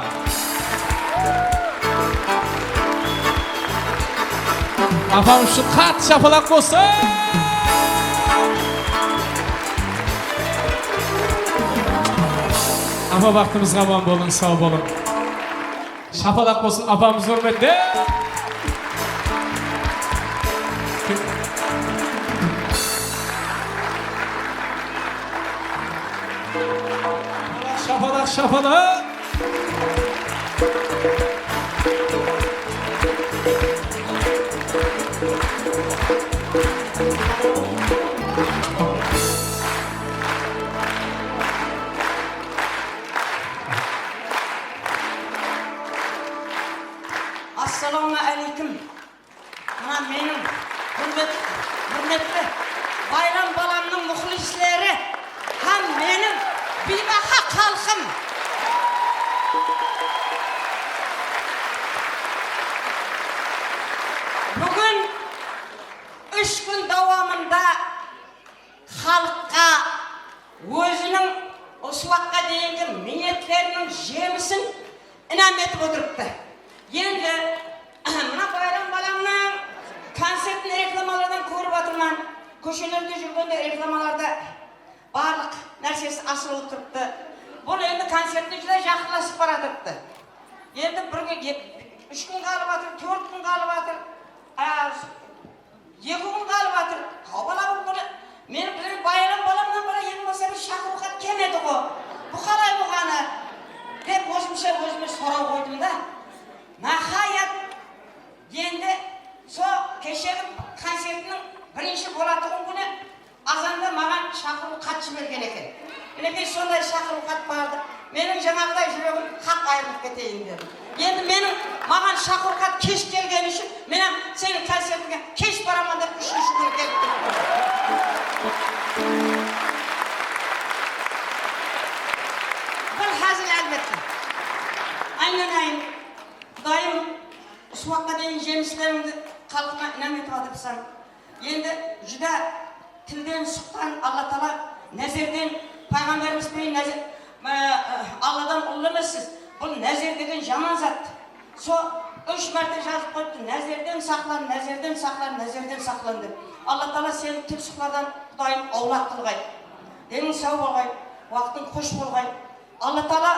Apamız ushın qattı shapalaq bolsın! Apa, baxtımızǵa aman bolıń, saw bolıń. Shapalaq bolsın apamız húrmetine. Shapalaq, shapalaq. Assalawma áleykum. Mına meniń húrmet-, húrmetli Bayram balamnıń muxlisleri hám meniń biybaha xalqım. Búgin úsh kún dawamında xalıqqa óziniń usı waqıtqa deyingi miynetleriniń jemisin inam etip otırıptı. Endi mına Bayram balamnıń koncertin reklamalardan kórip atırman. Kóshelerde júrgende reklamalarda barlıq nársesi asırılıp turıptı. Bul endi koncertine júdá jaqınlasıp baratırıptı. Endi bir kún, e, úsh kún qalıp atır, tórt kún qalıp atır. A, Eki kún qalıp atır. Tawbala bir kúni meniń bilen Bayram balamnan bala endi bolsa bir shaqırıw xat kelmedi ǵo. Bu qalay bolǵanı? Dep ózimshe ózime soraw qoydım da. Nahayat, endi so keshegi koncertiniń birinshi bolatuǵın kúni azanda maǵan shaqırıw xat jibergen eken. Minekey, sonday shaqırıw xat bardı. Meniń jańaǵıday júregim haq ayırılıp keteyin dedi. Endi meniń, maǵan shaqırıw xat kesh kelgeni ushın men hám seniń koncertińe kesh baraman dep úshinshi kúni kelip turıppan. Bul házil, álbette. Aynanayın, Qudayım, usı waqıtqa deyin jemislerińdi xalqıńa inam etip atırsań. Endi júdá tilden shıqqan Alla taala názerden, payǵambarımız penen náze-, e, e, Alladan ullı emessiz. Bul názer degen jaman zat. Sol úsh márte jazıp qoyıptı, "Názerden saqlan, názerden saqlan, názerden saqlan", dep. Alla taala seni tilsıqlardan, Qudayım, awlaq qılǵay. Deniń saw bolǵay, waqtıń xosh bolǵay. Alla taala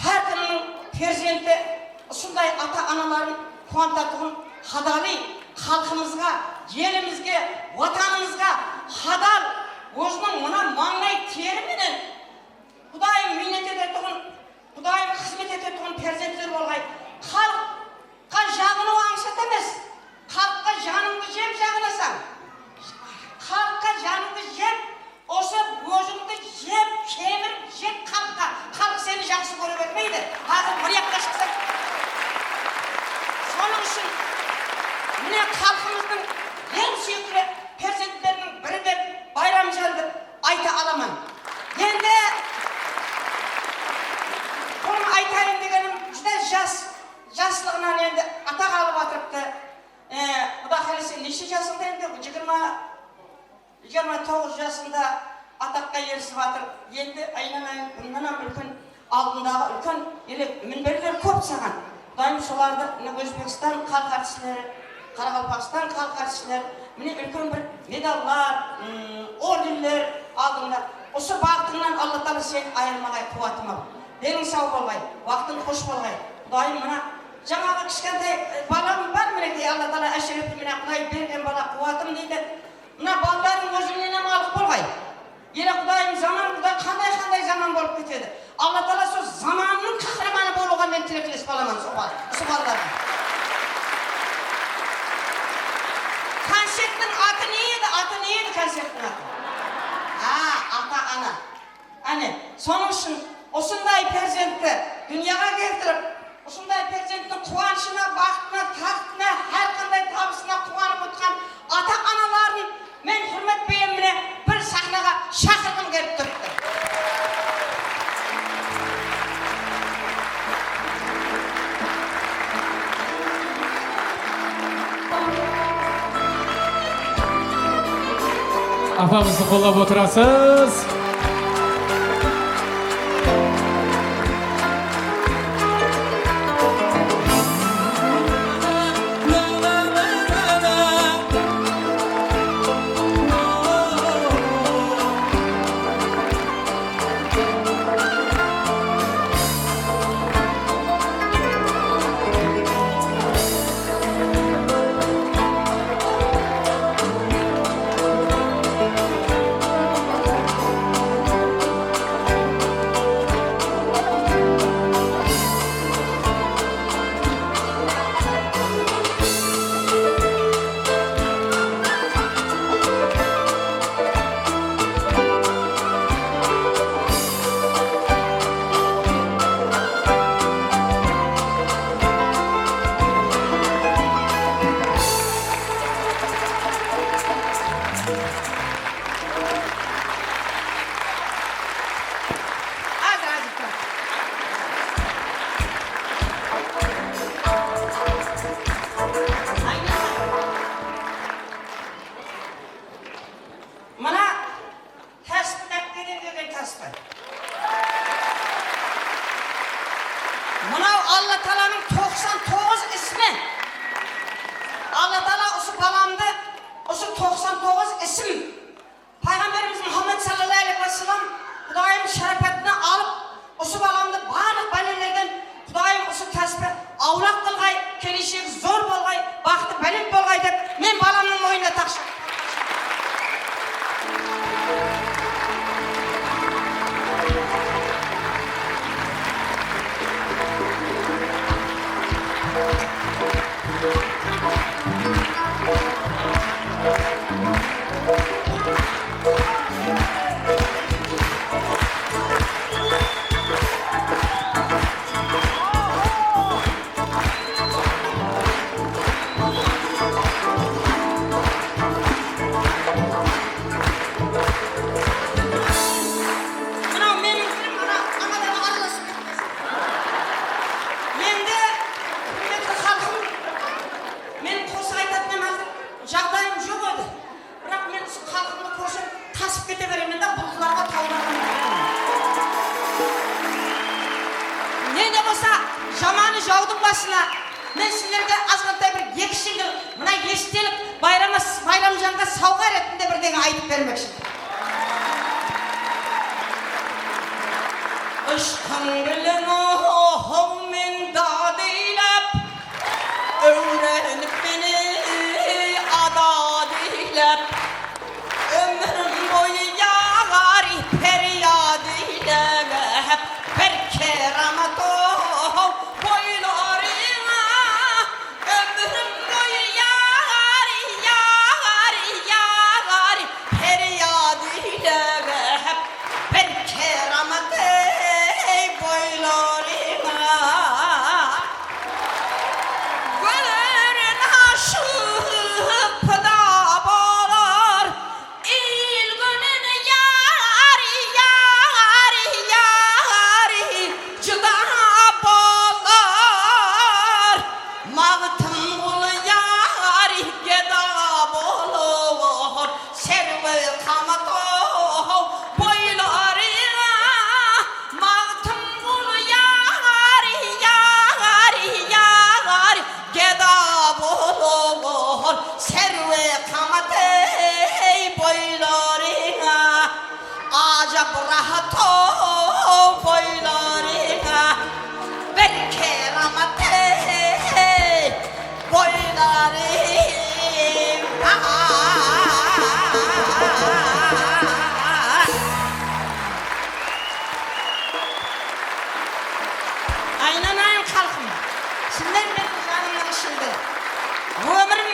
hár kimniń perzenti usınday ata-anaların quwantatuǵın qadalıy, xalqımızǵa, elimizge, Watanımızǵa qadal, óziniń mına mańlay teri menen Qudayım miynet etetuǵın, Qudayım xızmet etetuǵın perzentler bolǵay. Xalıqqa jaǵınıw ańsat emes. Xalıqqa janıńdı jep jaǵınasań. Xalıqqa janıńdı jep, usı ózińdi jep, kemirip jet xalıqqa. Xalıq seni jaqsı kóre bermeydi. Házir bir jaqqa shıqsań. Sonıń ushın mine xalqımızdıń eń súyikli perzentleriniń biri dep Bayramjan dep ayta alaman. Endi bunı aytayın degenim júdá jas, jaslıǵınan endi ataq alıp atırıptı. E, Quda qálese neshe jasıńda endi? Jigirma, jigirma toǵız jasında ataqqa erisip atır. Endi aynanayın bunnan hám úlken aldındaǵı úlken ele minberler kóp saǵan. Qudayım solardı, mine, Ózbekstan xalıq artistleri, Qaraqalpaqstan xalıq artistleri, mine, úlken bir medallar, ım, ordenler aldıńda. Usı baǵıtıńnan Alla taala seni ayırmaǵay, quwatım-aw. Deniń saw bolǵay, waqtıń xosh bolǵay. Qudayım, mına, jańaǵı kishkentay, e, balam bar, minekey, Alla taala áshirepti, mine, Quday bergen bala, quwatım deydi. Mına balalardıń ózińnen hám alıq bolǵay. Ele Qudayım, zaman, Quday, qanday-qanday zaman bolıp ketedi. Alla taala sol zamannıń qahramanı bolıwǵa men tilekles bolaman, sol bal-, usı balalardıń. Koncerttiń atı ne edi? Atı ne edi koncerttiń atı? A, ata-ana. Áne, sonıń ushın usınday perzentti dúnyaǵa keltirip, usınday perzenttiń quwanıshına, baxtına, taxtına, hár qanday tabısına quwanıp otqan ata-analarım men húrmet penen mine bir saxnaǵa shaqırǵım kelip turıptı. Apamızdı qollap otırasız. Mına táspin ákkelgen degen táspin. Mınaw Alla taalanıń toqsan toǵız ismi. Alla taala usı balamdı, usı toqsan toǵız isim Payǵambarımız Muhammad sallallahu alayhi wa sallam Qudayım sharapatına alıp, usı balamdı barlıq bálelerden Qudayım usı táspi awlaq qılǵay, keleshegi zor bolǵay, baxtı bálent bolǵay dep men balamnıń moynına taqshıp. Asıp kete beremen de, bulqılarǵa tawlarǵan. Ne de bolsa, jamanı jawdıń basına. Men sizlerge azǵantay bir eki shıńǵıl, mına estelik Bayram, Bayramjanǵa sawǵa retinde birdege aytıp bermekshimen. Ushqıń bilen ow men dadıylap, úyrenip meni adadıylap. Ómirim boyı yaǵar, peryad eylep, bir keramat-ow boylarıńa. Ómirim boyı yaǵar, yaǵar, yaǵar, peryad eylep, bir keramat ey boylarıńa. Gúlin ashıp pida bolar, el gúlin yar, yar, yar, jıda bolar. Magtımgul yar, geda bolar, serwe qamat-ow boylarıńa. Magtımgul yar, yar, yar, geda bolar, serwe qamat ey boylarıńa. Ajap rahat-ow boylarıńa, bir keramat ey boylarıńa. Aynanayın xalqım, sizler meniń janımnıń ishinde. Ómirim,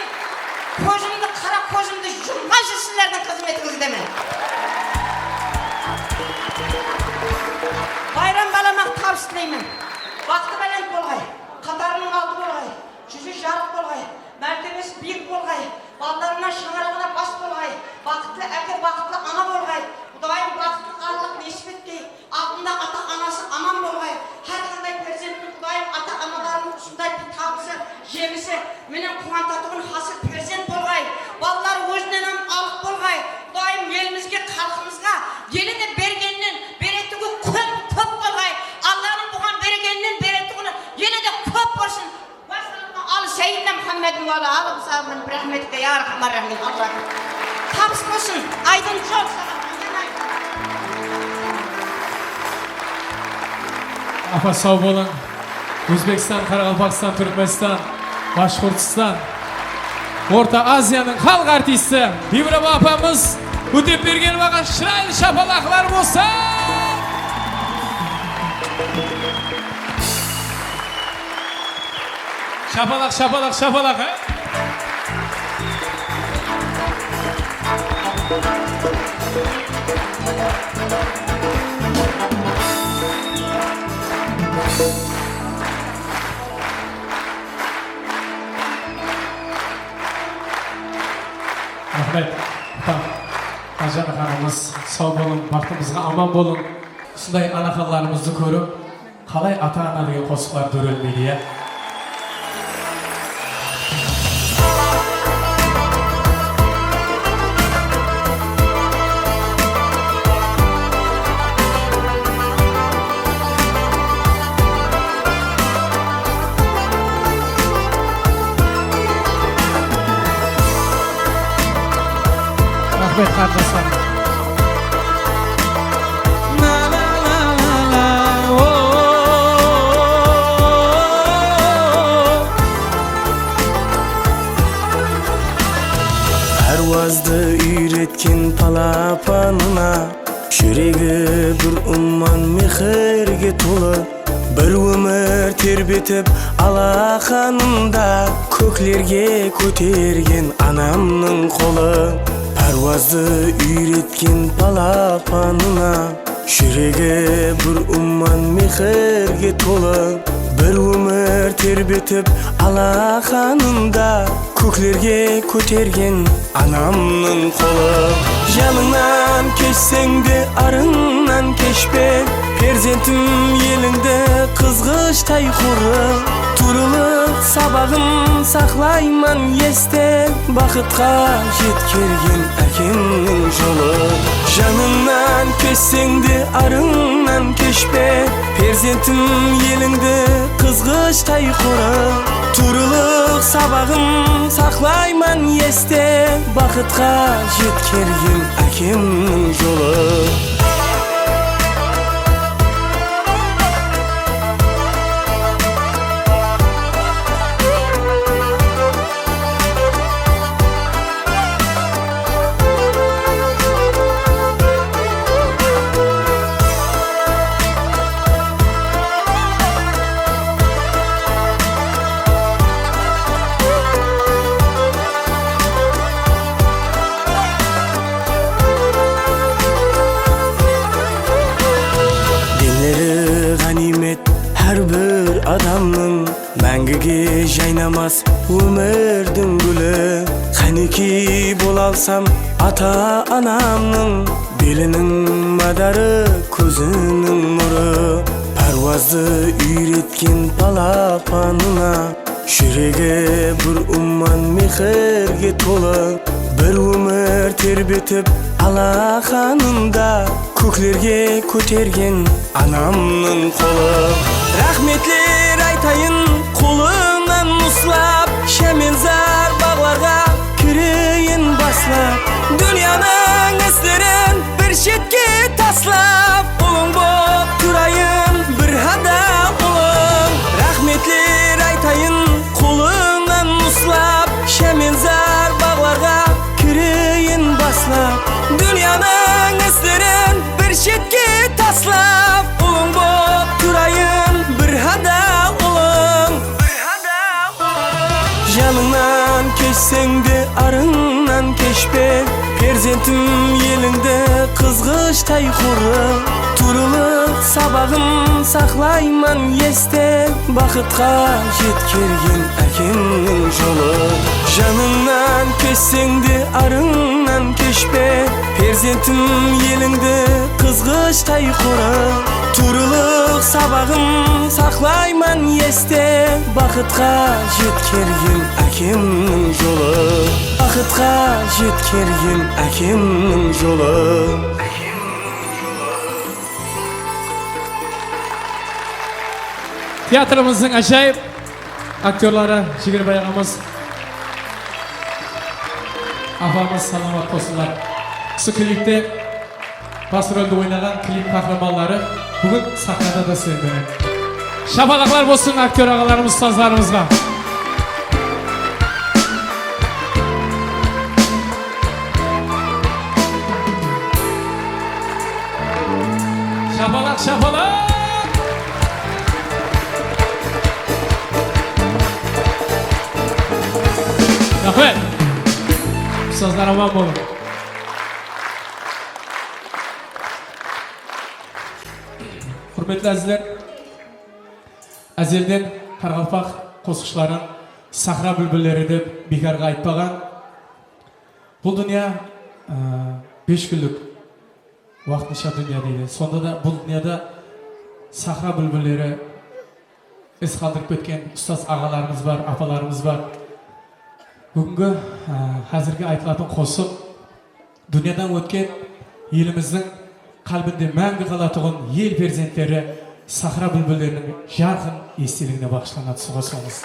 kózimdi, qara kózimdi jumǵansha sizlerdiń xızmetińizdemen. Bayram balama tabıs tileymen. Baxtı bálent bolǵay, qatarınıń aldı bolǵay, júzi jarıq bolǵay, mártebesi biyik bolǵay, baldarına, shańaraǵına bas bolǵay, baxıtlı áke, baxıtlı ana bolǵay. Qudayım baxıtlı aralıq nesip etkey. Aldında ata-anası aman bolǵay. Hár qanday perzenttiń Qudayım ata-analarınıń usınday bir tabısı, jemisi menen quwantatuǵın hasıl perzent bolǵay. Balalar ózinen hám alıq bolǵay. Qudayım elimizge, xalqımızǵa ele de bergennen beretuǵını kóp, kóp bolǵay. Allanıń buǵan bergennen beretuǵını ele de kóp bolsın. Al Seyyidina Muhammedin wa ala ali sahabin bir rahmetinge, ya Arhamar Rahimin, Allah. Tabıs bolsın, Aydın jol saǵan. Apa, saw bolıń. Ózbekstan, Qaraqalpaqstan, Túrkmenstan, Bashqurtstan, Orta Aziyanıń xalıq artisti Biybirap apamız Ótepbergenovaǵa shıraylı shapalaqlar bolsın! Shapalaq, shapalaq, shapalaq, e? Raxmet. Atam, Aljana xanımız, saw bolıń, baxtımızǵa aman bolıń. Usınday anaxanlarımızdı kórip, qalay Ata-ana degen qosıqlar dórelmeydi, ya? Raxmet, qarındaslar. Párwazdı úyretken palapanına, júregi bir umman mehirge tolı. Bir ómir terbetip alaqanında, kóklerge kótergen anamnıń qolı. Párwazdı úyretken palapanına, júregi bir umman mehirge tolı. Bir ómir terbetip alaqanında, kóklerge kótergen anamnıń qolı. Janıńnan keshseń de, arıńnan keshpe, perzentim elińdi qızǵıshtay qorı. Tuwrılıq sabaǵın saqlayman este, baxıtqa jetkergen ákemniń jolı. Keshseń de arıńnan keshpe, perzentim elińdi qızǵıshtay qorı. Tuwrılıq sabaǵın saqlayman este, baxıtqa jetkergen ákemniń jolı. Denleri ǵániymet hár bir adamnıń, máńgige jaynamas ómirdiń gúli. Qánekey bola alsam ata-anamnıń, beliniń madarı, kóziniń nurı. Párwazdı úyretken balapanına, júregi bir umman mehirge tolı. Bir ómir terbetip alaqanında, kóklerge kótergen anamnıń qolı. Raxmetler aytayın, qolınan uslap, Shámenzar baǵlarǵa kireyin baslap. Dúnyanıń islerin bir shetke taslap, ulıń bolıp turayın bir hada ulıń. Raxmetler aytayın, qolınan uslap, Shámenzar baǵlarǵa kireyin baslap. Dúnyanıń islerin bir shetke taslap, ulıń bolıp turayın bir hada ulıń. Janıńnan keshseń de, arıńnan keshpe, perzentim elińdi qızǵıshtay qorı. Tuwrılıq sabaǵın saqlayman este, baxıtqa jetkergen ákemniń jolı. Janıńnan keshseń de, arıńnan keshpe, perzentim elińdi qızǵıshtay qorı. Tuwrılıq sabaǵın saqlayman este, baxıtqa jetkergen ákemniń jolı. Baxıtqa jetkergen ákemniń jolı. Teatrımızdıń ájayıp aktyorları Jigirbay aǵamız, apamız Salamat qosınlar. Usı klipte bas roldi oynaǵan klip qahramanları búgin saxnada da sizler menen. Shapalaqlar bolsın aktyor aǵalarımız, ustazlarımızǵa. Shapalaq, shapalaq! Raxmet! Ustazlar, aman bolıń. Húrmetli ázizler, ázelden qaraqalpaq qosıqshıların sahra búlbilleri dep biykarǵa aytpaǵan. Bul dúnya, ı, bes kúnlik waqtınsha dúnya deydi. Sonda da bul dúnyada sahra búlbilleri, iz qaldırıp ketken ustaz aǵalarımız bar, apalarımız bar. Búgingi, ı, házirgi aytılatuǵın qosıq dúnyadan ótken, elimizdiń qálbinde máńgi qalatuǵın el perzentleri, sahra búlbilleriniń jarqın esteligine baǵıshlanadı. Suǵa sońız.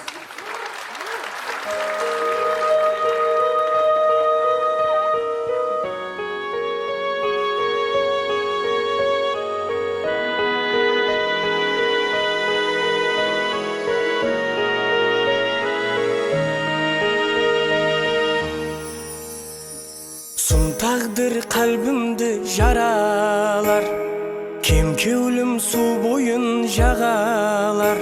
Sum táǵdir qálbimdi jaralar, kem kewlim suw boyın jaǵalar.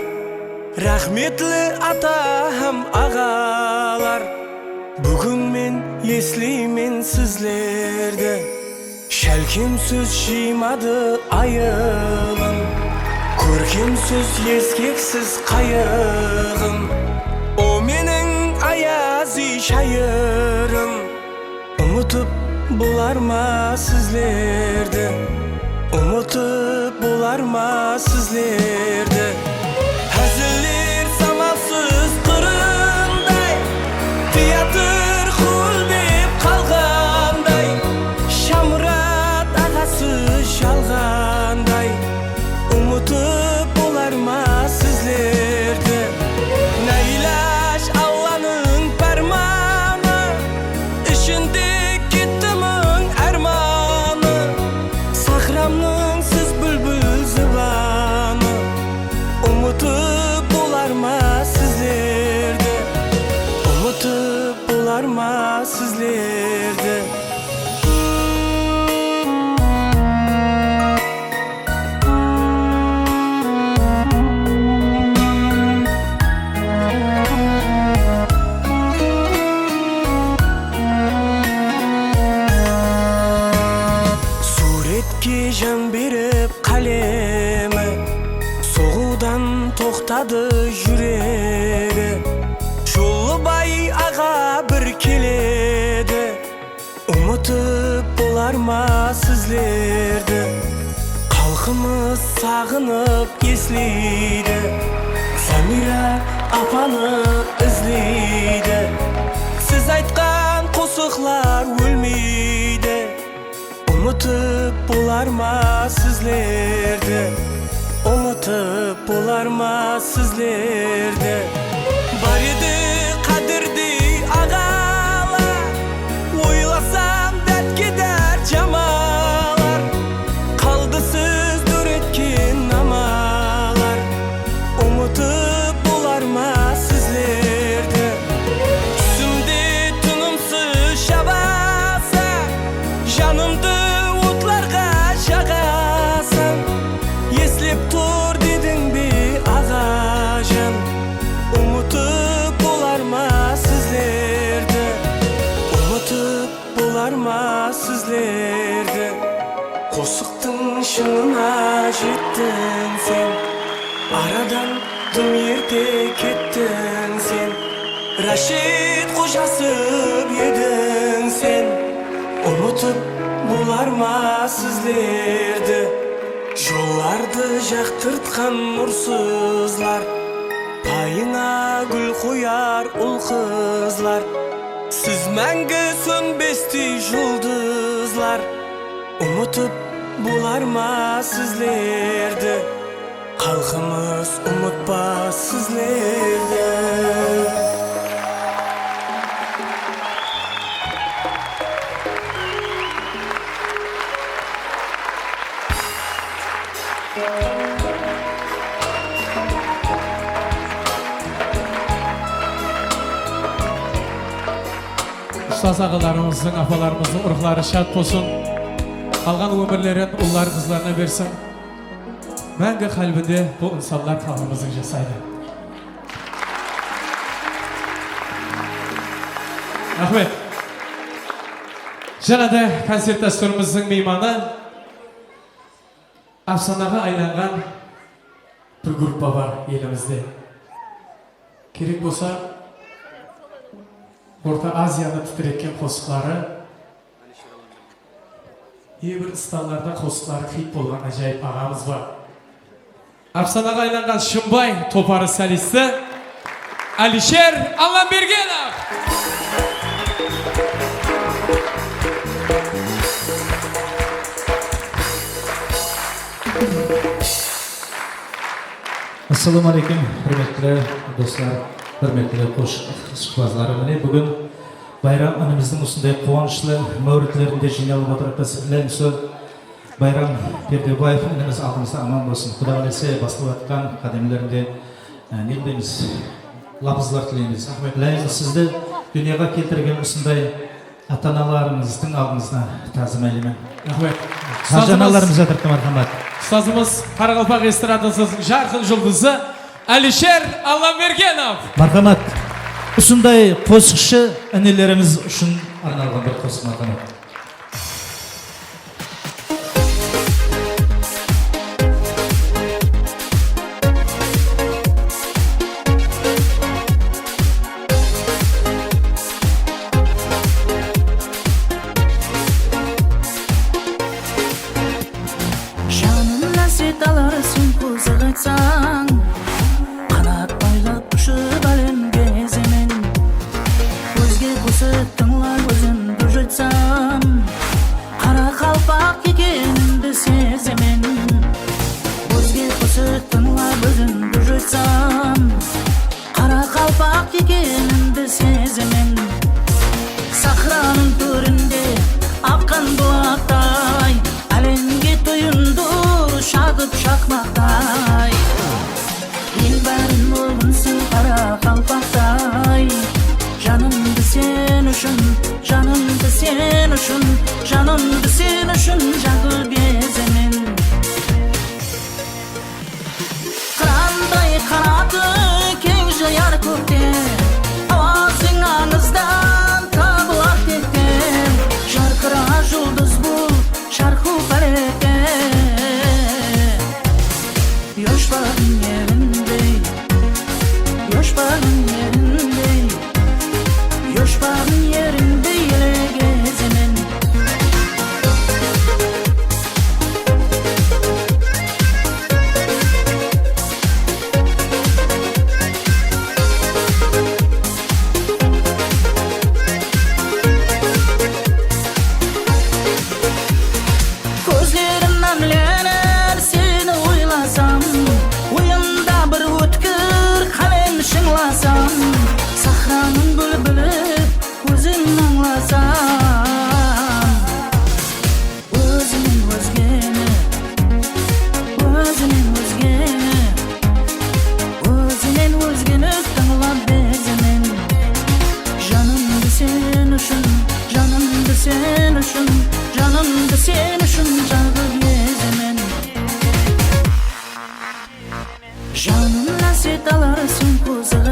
Raxmetli ata hám aǵalar, búgin men esleymen sizlerdi. Shálkem sóz jıymadı ayılın, kórkem sóz eskeksiz qayıǵın. O meniń ayazıy shayırım. Umıtıp bolar ma sizlerdi? Umıtıp bolar ma sizlerdi? Háziller samalsız qırınday, teatr qúlbep qalǵanday. Shamurat aǵası jalǵız Ke jan berip qálemi, soǵıwdan toqtadı júregi. Jollabay aǵa bir keledi, umıtıp bolar ma sizlerdi? Xalqımız saǵınıp esleydi, Zamira apanı izleydi. Siz aytqan qosıqlar ólmeydi. Umıtıp bolar ma sizlerdi? Umıtıp bolar ma sizlerdi? Bar edi qádirdi aǵalar, oylasam dártke dár jamalar. Qaldı siz dóretken namalar, umıtıp bolar ma sizlerdi? Túsimde tınımsız jabasań, janımdı otlarǵa jaǵasań. Eslep tur dediń be, aǵajan? Umıtıp bolar ma sizlerdi? Umıtıp bolar ma sizlerdi? Qosıqtıń shıńına jettiń sen, aradan dım erte kettiń sen. Rashid Xojasov ediń sen, umıtıp bolar ma sizlerdi? Jollardı jaqtırtqan nursızlar, payına gúl qoyar ul-qızlar. Siz máńgi sónbestey juldızlar, umıtıp bolar ma sizlerdi? Xalqımız umıtpas sizlerdi. Ustaz aǵalarımızdıń, apalarımızdıń ruwxları shad bolsın. Qalǵan ómirlerin ulları, qızlarına bersin. Máńgi qálbinde bul insanlar xalqımızdıń jasaydı. Raxmet. Jáne de koncert dástúrimizdiń miymanı, ápsanaǵa aylanǵan bir gruppa bar elimizde. Kerek bolsa, Orta Aziyanı titiretken qosıqları, ne bir stanlarda qosıqları xit bolǵan ájayıp aǵamız bar. Ápsanaǵa aylanǵan Shımbay toparı solisti Alisher Allambergenov. Assalawma áleykum, húrmetli doslar, húrmetli qosıq ıqbazları. Mine, búgin Bayram inimizdiń usınday quwanıshlı máwritlerinde jıynalıp otırıppız. Iláyım, usı Bayram Perdebaev inimiz aldımızda aman bolsın. Quda qálese, baslap atqan qádemlerinde, e, ne deymiz, lapızlar tileymiz. Raxmet. Iláyım, sizdi dúnyaǵa keltirgen usınday ata-analarıńızdıń aldına tazım áyleymen. Raxmet. Ustazımız, ata-analarımız jatırıptı, marhamat. Ustazımız, qaraqalpaq estradasınıń jarqın juldızı Alisher Allambergenov. Marhamat. Usınday qosıqshı inilerimiz ushın arnalǵan bir qosıq, marhamat. Janım lázzetler sen qosıq aytsań, qanat baylap ushıp álem gezemen. Ózge qosıq tıńlap ózimdi joytsam, qaraqalpaq ekenimdi sezemen. Ózge qosıq tıńlap ózimdi joytsam, qaraqalpaq ekenimdi sezemen. Sahranıń tórinde aqqan bulaqtay, álemge toyındı shaǵıp shaqmaqtay. Eń bárin bolǵansıń qaraqalpaqtay. Janımdı sen ushın, janımdı sen ushın, janımdı sen ushın jaǵıp ezemen. Qıranday qanatı keń jayar kókte, awazıń ańızdan tabılar tekte. Jarqıra, juldız bul, sharqıw pálekte.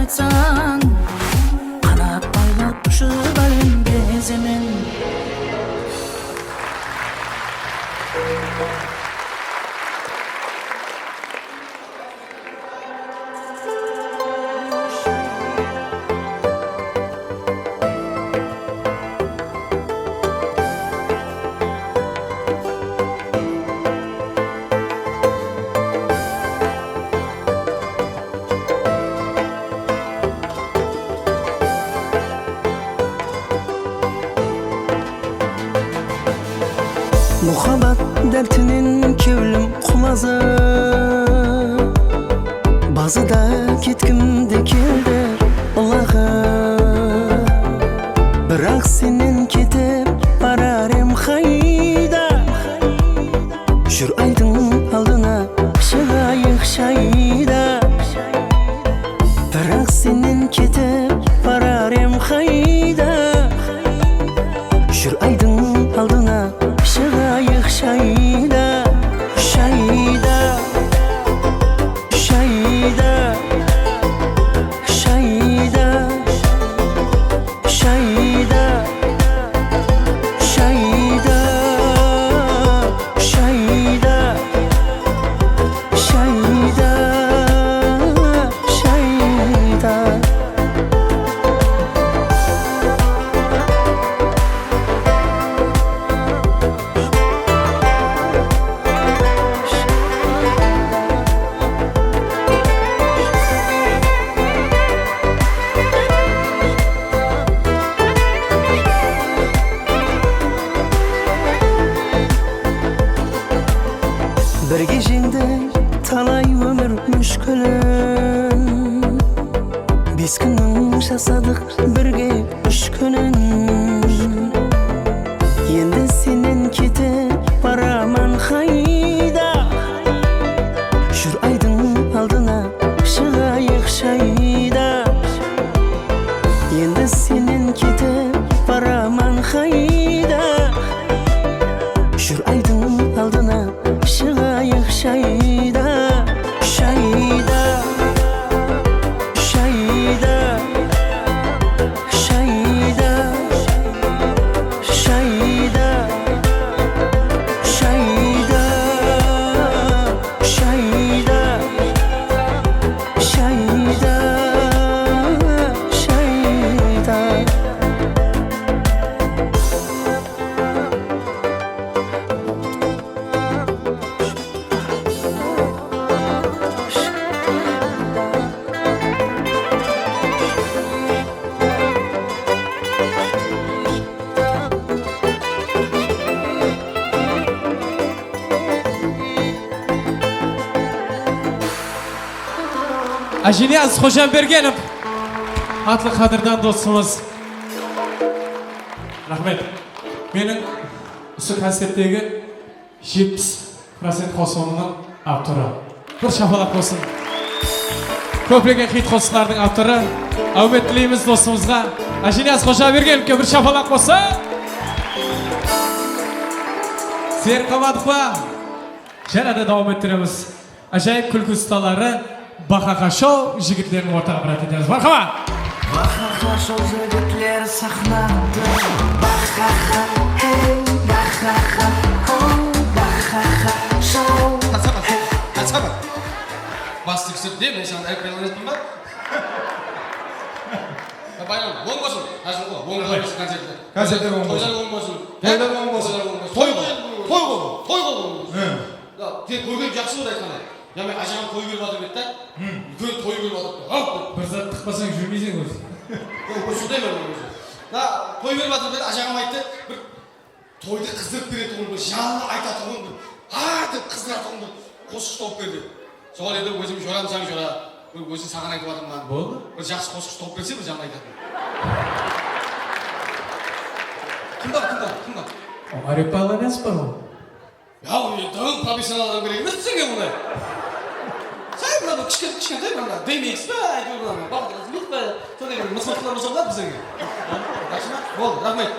San, qanat baylap ushıp álem gezemen. Muhabbat dártinen kewlim quladı. Bazıda ketkim de keldi ulaǵıp. Biraq sennen ketip barar em qayda? Júr aydıń aldına, shıǵayıq jayda. Biraq sennen ketip barar em qayda? Júr aydıń aldına, shıǵayıq jayda, jayda, jayda, jayda. Shayda, shayda, shayda, shayda, shayda. Birge jeńdik talay ómir múshkilin. Bes kúnniń jasadıq birge úsh kúnin. Endi sennen ketip baraman qayda? Júr aydıń aldına, shıǵayıq jayda. Endi sennen ketip baraman qayda? Júr aydıń aldına, shıǵayıq jayda, jayda, jayda, jayda, jayda, jayda, jayda, jayda, jayda. Ájiniyaz Xojabergenov atlı qádirdan dosımız. Raxmet. Meniń usı koncerttegi jetpis procent qosıǵımnıń avtorı. Bir shapalaq bolsın. Kóplegen xit qosıqlardıń avtorı. Áwmet tileymiz dosımızǵa. Ájiniyaz Xojabergenovke bir shapalaq bolsın. Sizlerdi qalmadıq pa? Jáne de dawam ettiremiz. Ájayıp kúlki ustaları Baxaxa Show jigitlerin ortaǵa bir át etemiz. Marhaba! Baxaxa Show jigitleri saxnada. Baxaxa, hey, Baxaxa, ho, Baxaxa Show. Tansaba, tansaba. Bastı túsirdi, men saǵan ayıp berip atırman ba? Ya, bayram, oń bolsın. Házir oń, oń bolsın koncertler. Koncertler oń bolsın. Toylar oń bolsın. Toylar oń bolsın. Toylar oń bolsın. Toy qıl, toy qıl, toy qıl oń bolsın. Hı. Ya, sen kórgen jaqsı boldı aytqanı. Ya, men ájaǵam toy berip atır edi da. Hı. Úlken toy berip atır edi. Hop! Bir zat tıqpasań júrmeyseń ózi. Yoq, ózi shunday men ózi. Da, toy berip atır edi, ájaǵam ayttı, bir toydı qızdırıp beretuǵın, bir janlı aytatuǵın, bir, a, dep qızdıratuǵın bir qosıqshı tawıp ber dep. Soǵan endi ózim joramsań jora, bir ózi saǵan aytıp atırman. Boldı. Bir jaqsı qosıqshı tawıp berse, bir janlı aytatın. Kim bar, kim bar, kim bar? O, Arif Pavlov emes pa ol? Ya, endi professional adam kerek emes bizlerge bunday. Say, mına bir kishkene, kishkentay, mına bir D M X pa, áytewir, mına bir Bahadır Azimov pa, sonday bir mısqıllıqlar bolsa boladı bizlerge. Jaqsı ma? Boldı, raxmet.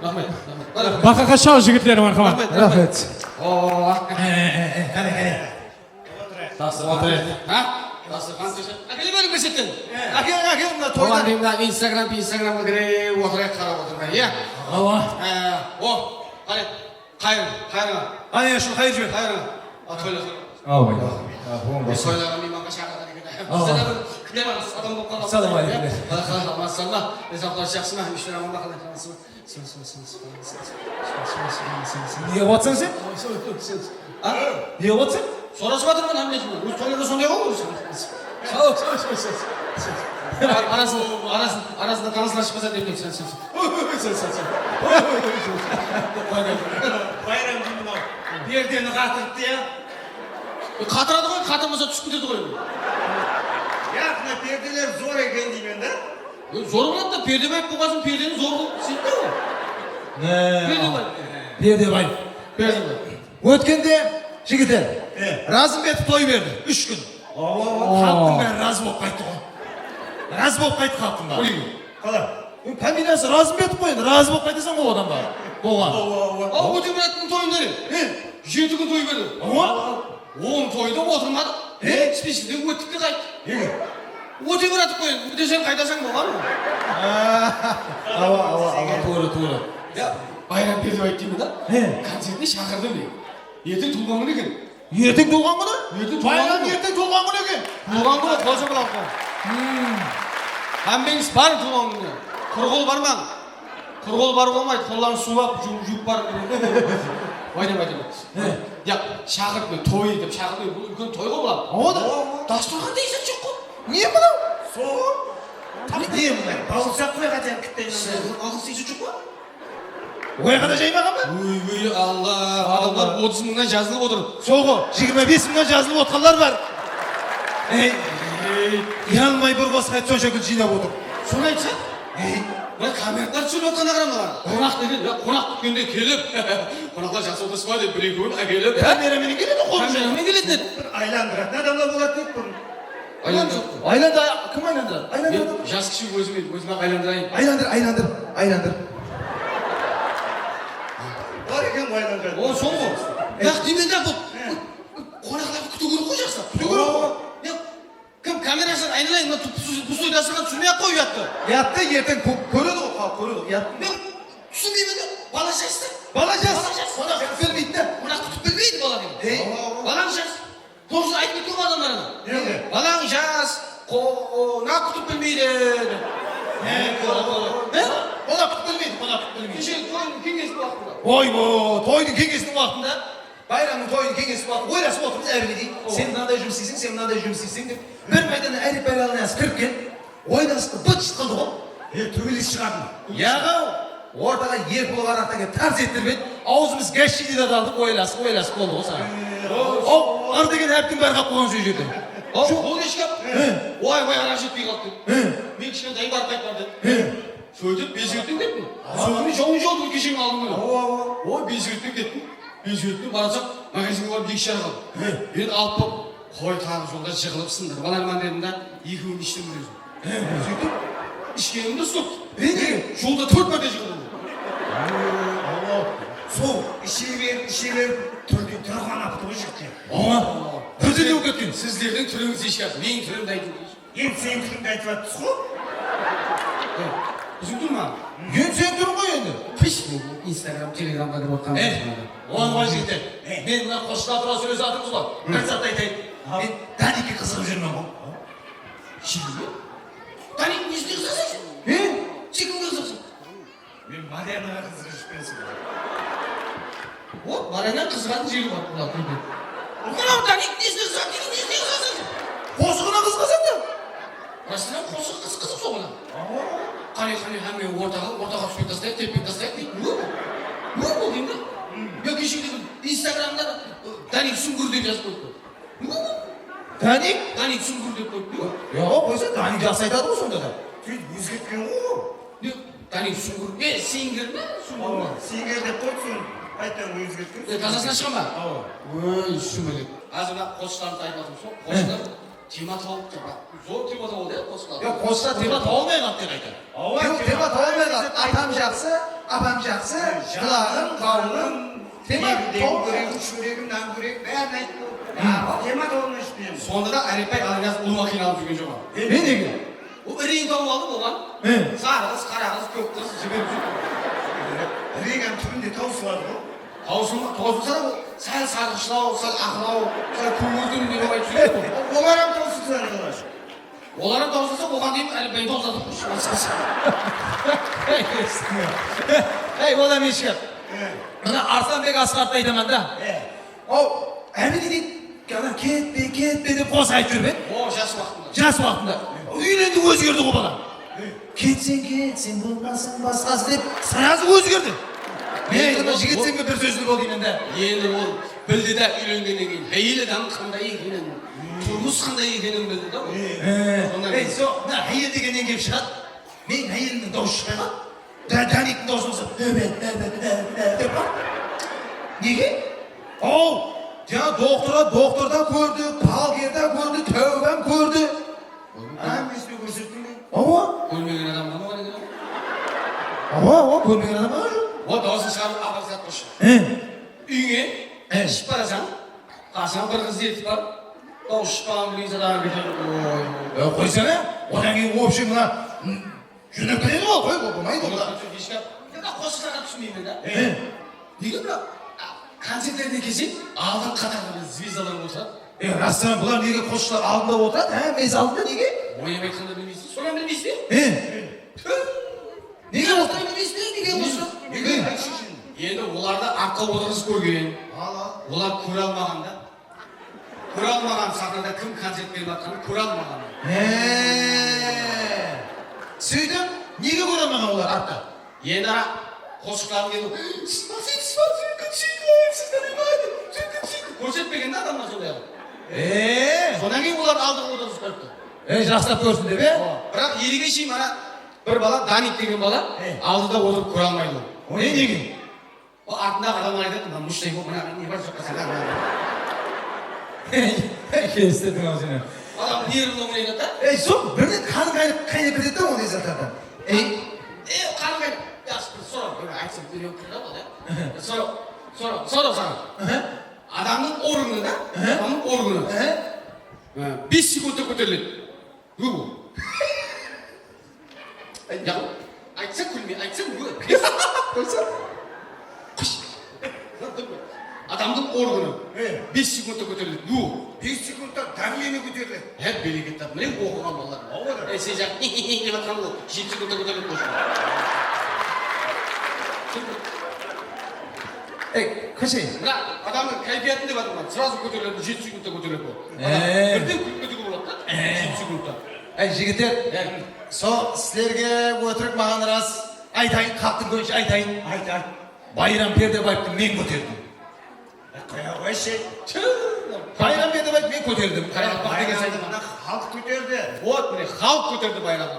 Raxmet, raxmet. Baxaxa Show jigitleri, marhamat. Raxmet, raxmet. Raxmet. Oo. Qáne, qáne, qáne. Jaqsı, otır. Ha? Dasturxan toshap. Ákele beriń bir shetten. Áke, áke, mına toyda. Olar deymen, Instagram, Instagramǵa kirip otırayıq, qarap otırmay, iya? Awa. Á, o, qáne, qayır, qayırıńa. Qáne, ashıl, qayır jiber. Qayırıńa. A, toyla. Awa. Toylaǵa miymanǵa shaqırǵan eken. Bizde de bir kútemiz adam bolıp qalǵan. Assalawma aleykum. Qala, qala, amansań ba? Densawlıqlar jaqsı ma? Úyler aman ba? Qalaysıń? Nege atsań sen? A? Nege atsań? Sorasıp atırman hámmesinen. Óz toylarda sonday ǵoy. Arasın, arasın, arasında tanıslasıp qalsa dep sen, sen, sen. Sen, sen, sen. Bayram deymen-aw. Perdeni qatırıptı ya. E, qatıradı ǵoy, qatırmasa túsip ketedi ǵoy. Ya, mına perdeler zor eken deymen da. E, zor boladı da, Perdebay bolǵasın, perdeni zor qılıp isleydi ǵoy. Perdebay. Perdebay. Perdebay. Ótkende jigitler Razımbetov toy berdi, úsh kún. Xalıqtıń bári razı bolıp qayttı ǵoy. Razı bolıp qayttı xalıqtıń bári. Qala? Familiyası Razımbetov ǵoy endi, razı bolıp qaytasań ǵoy odamǵa. Bolǵan. Aw, Ótemurattıń toyında ne? Jeti kún toy berdi. Awa. On toyda otırmadıq. Spichkiden óttik te qayttıq. Ótemuratov qoy, óteseń qaytasań bolǵanǵo. Awa, awa, awa, tuwrı, tuwrı. Ya, Bayram Perdebay deymen da. Koncertine shaqırdı meni. Erteń tuwılǵan kúni eken. Erteń tuwılǵan kúni? Erteń tuwılǵan kúni. Bayram erteń tuwılǵan kúni eken. Tuwılǵan kúni, qol shapalaq. Hámmeńiz barıń tuwılǵan kúnine. Qurı qol barmań. Qurı qol barıp bolmaydı, qolların suwlap, juwıp, juwıp barıp. Oynap aytaman. Ya, shaqırıp men toy dep shaqırıp men, bul úlken toy ǵoy bular. Awa da. Dasturxanda esap joq ǵoy. Ne mınaw? Sol. Ne mınaw? Bawırsaq qoy, хотя бы, kitaydan. Alǵıs esap joq pa? Oy, qana jaymaǵan ba? Oy, oy, Alla, adamlar otız mıńnan jazılıp otır. Sol ǵoy, jigirma bes mıńnan jazılıp otqanlar bar. Ey, ey, uyanmay bir bosqa ayt, sonsha gúl jıynap otır. Sonı aytsa? Ey. Mına kommentler túsirip atqanına qara mına. Qonaq degen, ya, qonaq kútkende kelip, qonaqlar jaqsı otırıs pa dep bir-ekewin ákelip. Kamera menen keledi, qol. Kamera menen keledi dedi. Bir aylandıratın adamlar boladı deydi burın. Aylandı. Aylandı, kim aylandıradı? Aylandıradı. Jas kishi ózime, ózime-aq aylandırayın. Aylandır, aylandır, aylandır. Bar eken aylandıratın. O, sol ǵoy. Biraq deymen da, bul qonaqlardı kútiw kerek ǵoy, jaqsı. Kútiw kerek ǵoy. Ya, kim kamerasınan aynalayın, mına pustoy dasturxan túsirmey-aq qoy uyattı. Uyattı erteń kó-, kóredi ǵoy, xalıq kóredi ǵoy, uyattı. Men túsinbeymen da, bala jastı. Bala jas. Bala jas. Qonaq kútip bilmeydi da. Qonaq kútip bilmeydi bala degen. Ey. Balań jas. Toǵrısın aytıp ketken ǵoy adamlar ana. Ne? Balań jas, qo-, qonaq kútip bilmeydi. He, qonaq kútip bilmeydi, qonaq kútip bilmeydi. Keshe toydıń keńesiniń waqtında. Oy, o, toydıń keńesiniń waqtında. Bayramnıń toyın keńesip alıp, oylasıp otırmız, ábirgedey. Sen mınaday jumıs isleysiń, sen mınaday jumıs isleysiń dep. Bir maydanda árep-aylanıs kirip kelip, oylasıp bıt-shıt qıldı ǵoy. E, tóbeles shıǵardım. Yaǵaw, ortaǵa erk bolıp araqtan kelip tarz ettirip edi, awzımız gashshiydi de aldıq, oylasıp, oylasıp boldı ǵoy saǵan. Aw, ar degen háptiń bári qap qoyǵan sol jerde. Aw, qol eshkap. Oy, oy, araq jetpey qaldı dep. Men kishkentayım barıp qaytpan dedi. Sóytip, Bezgetken kettim. Sońınan jawın jawdı bir kesheniń aldın kúni. Awa, awa. Oy, Bezgetken kettim. Bezgetken baratsak, magazinge barıp eki shara qaldı. Endi alıp bop, qoy, taǵı jolda jıǵılıp sındırıp alarman dedim da, ekewin ishtim bir ózim. Sóytip, ishkenimdi uslap, jolda tórt márte jıǵıldım. Awa. Sol, ishe berip, ishe berip, túrden túri qanaptı ǵoy jigitler. Awa. Birden de bolıp ketken. Sizlerdiń túrińiz eshkap, meniń túrimdi aytıń. Endi seniń túrińdi aytıp atırmız ǵoy. Bizdiń túr ma? Endi seniń túriń ǵoy endi. Pish, Instagram, Telegramǵa kirip otqan. Ey, oǵan ǵoy jigitler. Men mına qosshılar tuwralı sóylesip atırmız ǵoy. Bir zat aytayın. Men Danikke qızıǵıp júrmen ǵoy. Jigit? Danik, nesine qızıǵasań sen? He? Sen kimge qızıǵasań? Men Marianaǵa qızıǵıp júrmen. O, Mariana qızıǵatuǵın jeri bar, bular kúldi. Mınaw Danik nesine qızıǵadı, nesine qızıǵasań sen? Qosıǵına qızıǵasań da. Rasınan qosıǵı qızıq, qızıq soǵan. Awa. Qáne, qáne, hámme ortaǵa, ortaǵa túspek taslayıq, teppek taslayıq deydi. Ne bu? Ne bu deymen da? Ya keshegide bir Instagramda Danik súńgir dep jazıp qoyıptı. Danik? Danik súńgir dep qoyıptı. Ya, qoysa, Danik jaqsı aytadı ǵoy sonda da. Sóytip ózgertken ǵoy. Ne? Danik súńgir. Ne, singer me? Súńgir me? Awa, singer dep qoydı, sonı qaytadan ózgertken. E, tasasına shıǵa ma? Awa. Oy, súmelek. Házir mına qosıqlardı aytıp atırmız ǵoy. Qosıqlar tema tawıp tur. Zor tema tawıldı ya qosıqlar. Ya, qosıqlar tema tawılmay qaldı dep aytadı. Awa, tema tawılmay qaldı. Atam jaqsı, apam jaqsı, qılaǵım, qawırım. Dema, degin tawıp kóreyik, shóregim, nan kóreyik, bárin ayttı. Hematologtan eshitpeymen. Sonda da Árepbay Alinyazov ulıwma qıynalıp júrgen joq. E, ne degen? Ol iregen tawıp aldı oǵan. Sarı qız, qara qız, kók qız jiberip júr. Iregen túbinde tawıs bar ǵoy. Tawıs, tawıs bolsa da, ol sál sarǵıshlaw, sál aqlaw, sál kógirdim dep aytıp júredi. Olar hám tawıs qızlar. Olar hám tawıs bolsa, oǵan deyin Árepbaydı tawıs atıp qoyshı. Ey, ol hám eshki. Mına Arslanbek Asqarovtı aytaman da. Aw, Ámine deydi, ana ketpe, ketpe dep qosıq aytıp júrip edi. O, jas waqtında. Jas waqtında. Úylendi, ózgerdi ǵo bala. Ketseń, ketseń, bolmasın basqası dep, srazı ózgerdi. Men aytaman, jigitseń be, bir sózli bol deymen da. Endi ol bildi da, úylengennen keyin háyel adam qanday ekenin, turmıs qanday ekenin bildi da ol. Sonnan keyin. Ey, so, mına háyel degennen kelip shıǵadı. Meniń háyelimniń dawısı shıqpay qaldı. Da, Daniktiń dawısı bolsa, "Ebe, ebe, ebe," dep bar. Nege? Aw, jańa doktora, doktor da kórdi, palger da kórdi, táwbam kórdi. Hámmesine kórsettiń be? Awa. Kórmegen adam bar ma eken? Awa, awa, kórmegen adam bar joq. O, dawısın shıǵarıp aparsat qoyshı. Úyińe shıǵıp barasań, qasıńa bir qız ertip barıp, dawıs shıqpaǵan bilen sadaǵan kete. Oy. E, qoysana, odan keyin, в общем, mına, Júndep ketedi ǵoy, qoy, bolmaydı onda. Qosıqlarǵa túsinbeymen da. Nege mına koncertlerine kelsek, aldınǵı qatarda zvezdalar otıradı? E, rastan bular nege qosıqlar aldında otıradı, hámmesi aldında nege? Oyın aytqanda bilmeysiz, sonnan bilmeysiz be? Nege otıradı bilmeysiz be, nege qosıq? Endi olardı artqa otırǵızıp kórgen. Olar kóre almaǵan da. Kóre almaǵan saxnada kim koncert berip atqanın kóre almaǵan. He. Sóytip, nege kóre almaǵan olar artta? Endi ana qosıqların endi, "Siz barsińız, siz barsińız, kim sóytip, siz de ne bardı, kim sóytip." Kórsetpegen de adamlar sonday qılıp. E. Sonnan keyin olar aldıǵa otırǵızıp qoyıptı. E, jaqsılap kórsin dep, e? Biraq elege sheyin mana bir bala, Danik degen bala, aldıda otırıp kóre almaydı ol. O ne degen? O artındaǵı adamlar aytadı, "Mına mushtay bolıp, mına ne bar joqqa sen." Kelistiriń-aw sen. Adam nervin oynaydı da. Ey, sol birden qanı qaynap, qaynap ketedi da onday zatlardan. Ey. Ey, qanı qaynap. Jaqsı, bir soraw, bir aytsam, úyrenip tur da ol, ya. Soraw, soraw, soraw saǵan. Adamnıń organi da, adamnıń organi. Bes sekundta kóteriledi. Hu. Ya, aytsa kúlme, aytsa hu. Qoysa. Qısh. Adamnıń organi bes sekundta kóteriledi. Hu. Bes sekundta dármeni kóteriledi. Há, bereket tap. Mine, oqıǵan balalar. Awa da. E, sen jaǵı dep atqan ol. Jeti sekundta kóteriledi qoysa. Ey, Xashay. Mına adamnıń káypiyatın dep atırman. Srazı kóteriledi, jeti sekundta kóteriledi ol. Adam birden kúlip ketiwge boladı da, jeti sekundta. Ey, jigitler, sol sizlerge ótirik maǵan ras aytayın, xalıqtıń kózinshe aytayın. Ayt, ayt. Bayram Perdebaevtı men kóterdim. Qoya qoyshı. Bayram Perdebaevtı men kóterdim. Qaraqalpaq degen soń mına xalıq kóterdi. Вот, mine, xalıq kóterdi Bayramdı.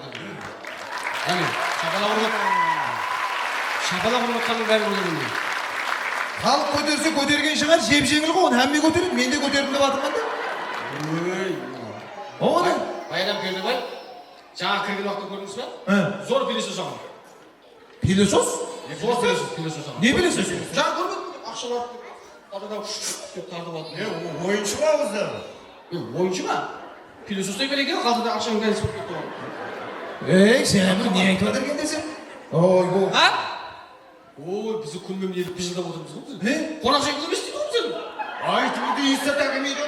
Áne, shapalaq urıp, shapalaq urıp atqannıń bárin kórdim men. Xalıq kóterse, kótergen shıǵar, jep-jeńil ǵoy, onı hámme kóteredi, men de kóterdim dep atırman da. Oy. Oǵan Bayram Perdebaev, jańa kirgen waqıtta kórdińiz be? Zor pelesos aǵam. Pelesos? Zor pelesos, pelesos aǵam. Ne pelesos? Jańa kórmedim, aqshalar atıp, atıp, dep tartıp atır. E, oyınshı ma ózi? E, oyınshı ma? Pilosostay ber eken, qaltında aqshań bári sınıp ketti ǵoy. Ey, sen bir ne aytıp atır eken desem? Oy, bu. Ha? Oy, biz kúnmen elip bıjıldap otırmız ǵoy biz. Ne? Qonaqjay kúlmesi deydi ǵoy sen. Aytıwdı esite tákemeydi.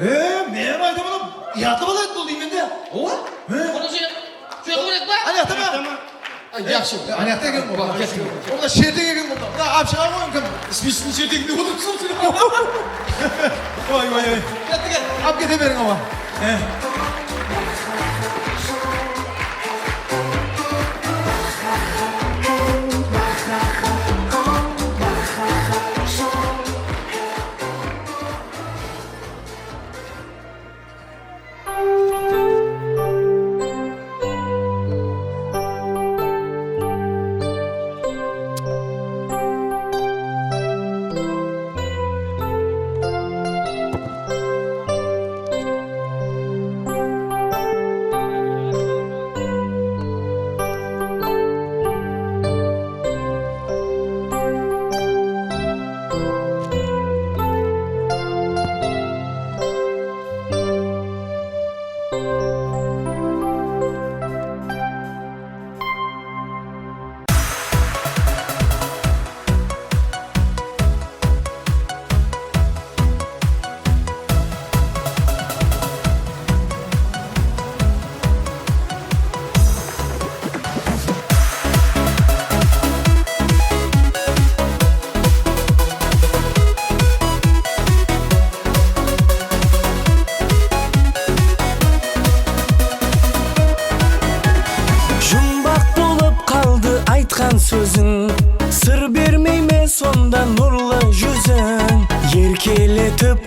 E, men aytaman, uyatlı bala edi bul deymen de. Owa? Qonaqjay, joq berek pa? Ana, tamam. Ay, yaqshı. Ana, eken ǵoy. Kettik. Onda shertek eken ǵoy. Mına alıp shıǵa ǵoy, kim? Ispishtiń sherteginde otırıpsız ǵoy sen. Oy, oy, oy. Kettik, kettik. Alıp kete beriń, awa.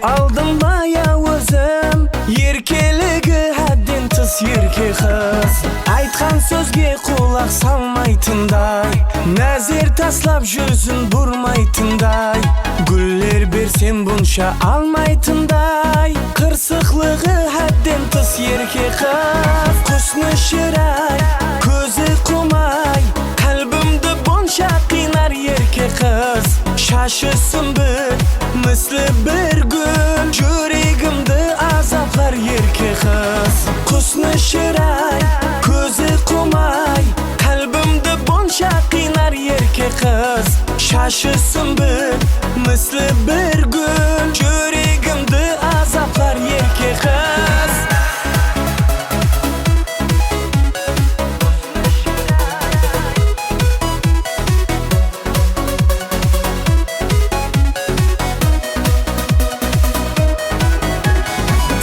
Aldım baya ózim, erkeligi hádden tıs erke qız. Aytqan sózge qulaq salmaytınday, názer taslap júzin burmaytınday, gúller bersem bunsha almaytınday, qırsıqlıǵı hádden tıs erke qız. Húsni shıray, kózi qumay, qálbimdi bunsha qıynar erke qız. Shashı súmbit misli bir gúl, júregimdi azaplar erke qız. Húsni shıray, kózi qumay, qálbimdi bunsha qıynar erke qız. Shashı súmbit misli bir gúl, júregimdi azaplar erke qız.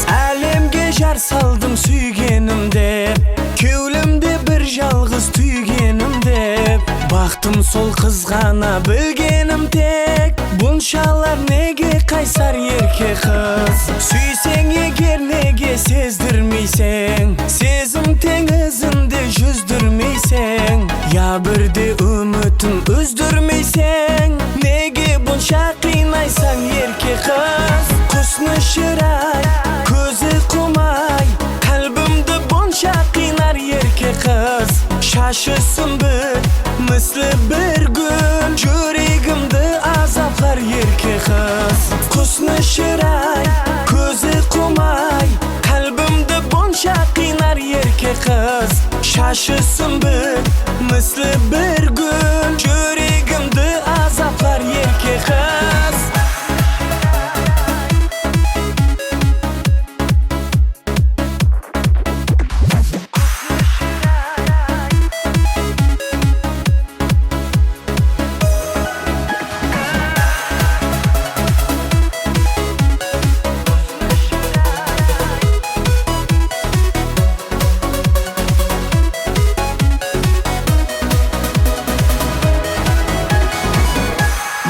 Álemge jar saldım súygenim dep, kewlimde bir jalǵız túygenim dep. Baxtım sol qız ǵana bilgenim tek, bunshalar nege qaysar erke qız? Súyseń eger nege sezdirmeyseń, sezim teńizinde júzdirmeyseń, ya birde úmitin úzdirmeyseń, nege bunsha qıynaysań erke qız? Húsni shıray, kózi qumay, qálbimdi bunsha qıynar erke qız. Shashı súmbit misli bir gúl, júregimdi azaplar erke qız. Húsni shıray, kózi qumay, qálbimdi bunsha qıynar erke qız. Shashı súmbit misli bir gúl, júregimdi azaplar erke qız.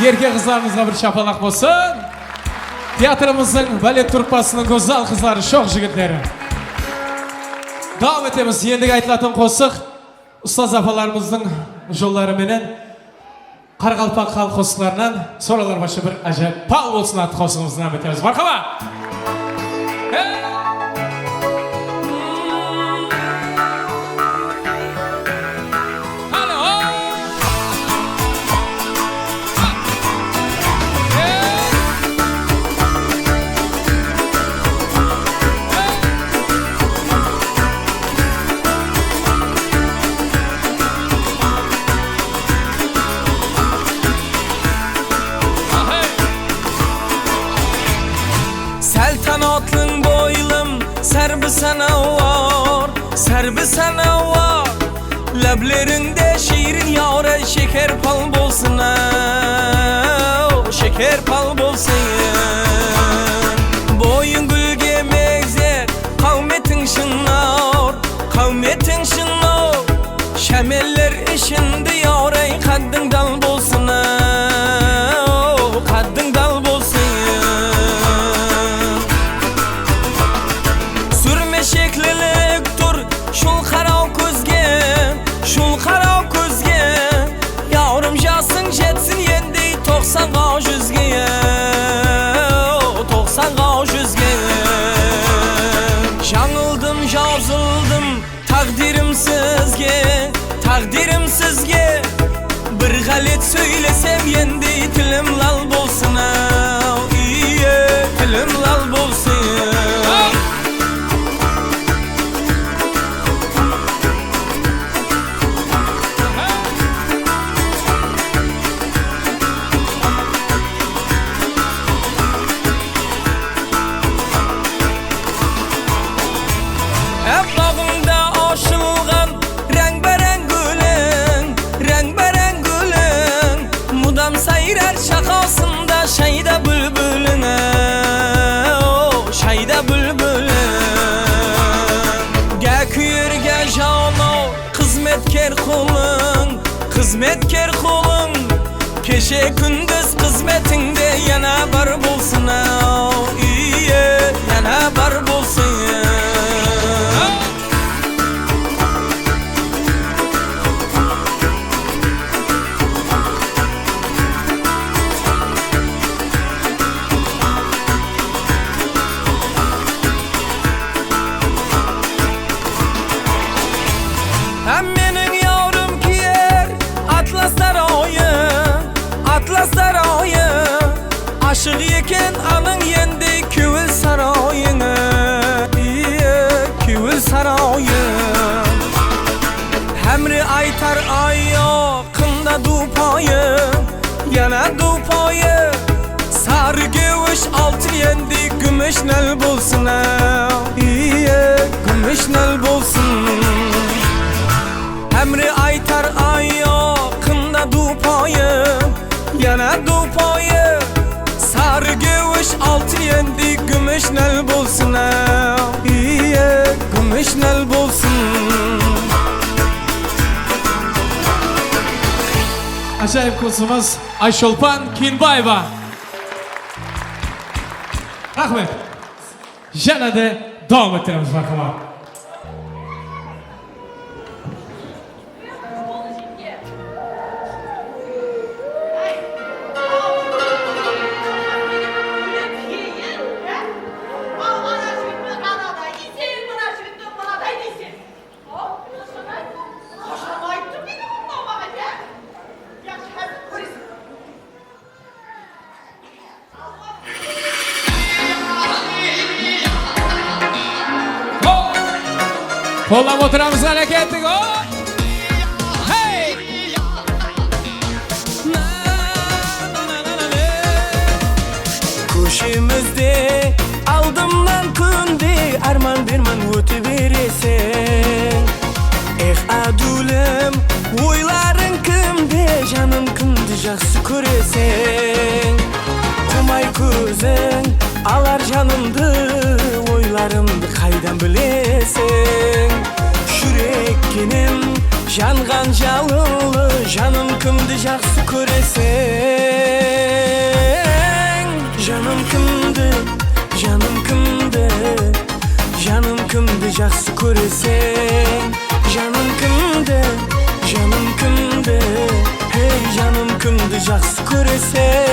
Erke qızlarımızǵa bir shapalaq bolsın. Teatrımızdıń balet truppasınıń gózzal qızları, shoq jigitleri. Dawam etemiz. Endigi aytılatuǵın qosıq ustaz apalarımızdıń jolları menen qaraqalpaq xalıq qosıqlarınan Soralar başı bir ájayıp pal bolsın atlı qosıǵımızdı dawam etemiz. Marhaba! Hey! Sál tanatlıń boylım, sárbi sanawar, sárbi sanawar. Láblerińde shiyrin yawray sheker pal bolsın, aw, sheker pal bolsın. Boyıń gúlge megzek, qáwmetiń shınnar, qáwmetiń shınnar. Shámeller ishinde yawray qáddiń dal bolsın, aw, qáddiń dal bolsın. Súrme sheklilik tur shul qaraw kózge, shul qaraw kózge. Yawrım jasıń jetsin endi toqsanǵa, júzge, toqsanǵa, júzge. Jańıldım, jazıldım táǵdirimsizge, táǵdirimsizge. Bir ǵálet sóylesem endi tilim lal bolsın, aw, iye, tilim lal bolsın. Hep baǵıńda ashılǵan reńbe-reń gúliń, reńbe-reń gúliń. Mudam sayrar shaqasında shayda búlbúliń, o, shayda búlbúliń. Gá kúyer, gá janaw, xızmetker qulıń, xızmetker qulıń. Keshe kúndiz xızmetińde yana bir bolsın, aw, Gúmish nál bolsın, aw, iye, gúmish nál bolsın. Hámre aytar ayaqında dupayı, yana dupayı. Sarı gewish altı endi gúmish nál bolsın, aw, iye, gúmish nál bolsın. Ájayıp qosıqshımız Ayshulpan Kenbaeva. Raxmet. Jáne de dawam ettiremiz, marhamat. Qollap otıramız, háreket ettik. Hey! Kóshemizde aldımnan kúnde árman-berman óte bereseń. Ex, ádúlim, oylarıń kimde, janım, kimdi jaqsı kóreseń? Qumay kóziń alar janımdı, oylarımdı qaydan bileseń? Júrek kenem janǵan jalınlı, janım, kimdi jaqsı kóreseń? Janım, kimdi, janım, kimdi, janım, kimdi jaqsı kóreseń? Janım, kimdi, janım, kimdi, hey, janım, kimdi jaqsı kóreseń?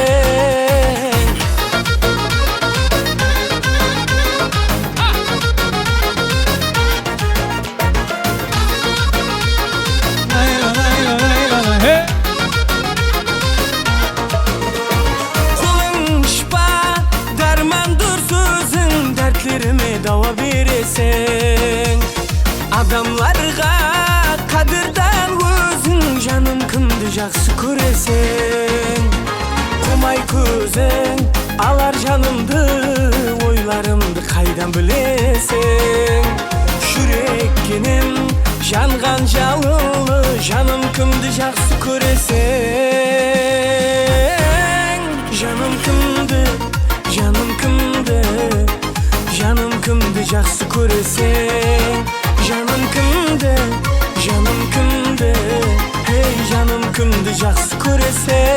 Qolıń shıpa, dármandur sóziń, dártlerime dawa bereseń. Adamlarǵa qádirdan óziń, janım, kimdi jaqsı kóreseń? Qumay kóziń alar janımdı, oylarımdı qaydan bileseń? Júrek kenem janǵan jalınlı, janım, kimdi jaqsı kóreseń? Janım, kimdi, janım, kimdi, janım, kimdi jaqsı kóreseń? Janım, kimdi, janım, kimdi, hey, janım, kimdi jaqsı kóreseń?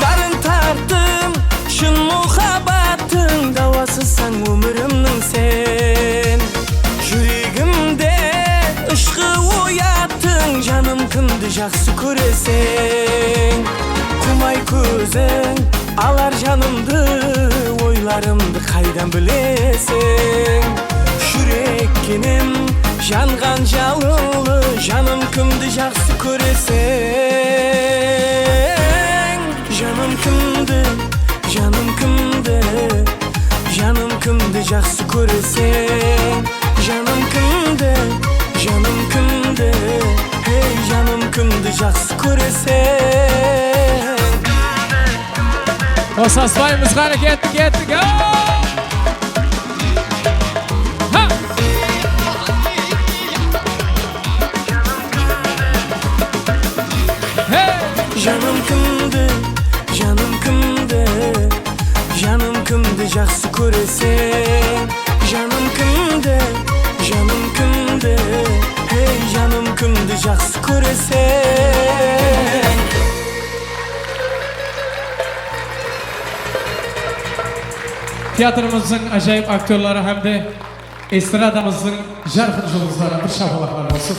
Zarın tarttım, shın muhabbattıń dawasısań ómirimniń sen. Júregimde ıshqı oyattıń, janım, kimdi jaqsı kóreseń? Qumay kóziń alar janımdı, oylarımdı qaydan bileseń? Júrek kenem janǵan jalınlı, janım, kimdi jaqsı kóreseń? Janım, kimdi, janım, kimdi, janım, kimdi jaqsı kóreseń? Janım, kimdi, janım, kimdi, hey, janım, kimdi jaqsı kóreseń? Qosaspaymız, qáne, kettik, kettik. Ha! Hey! Janım, kimdi, janım, kimdi, janım, kimdi jaqsı kóreseń? Janım, kimdi, janım, kimdi, hey, janım, kimdi jaqsı kóreseń? Teatrımızdıń ájayıp aktyorları hám de estradamızdıń jarqın juldızları, bir shapalaqlar bolsın.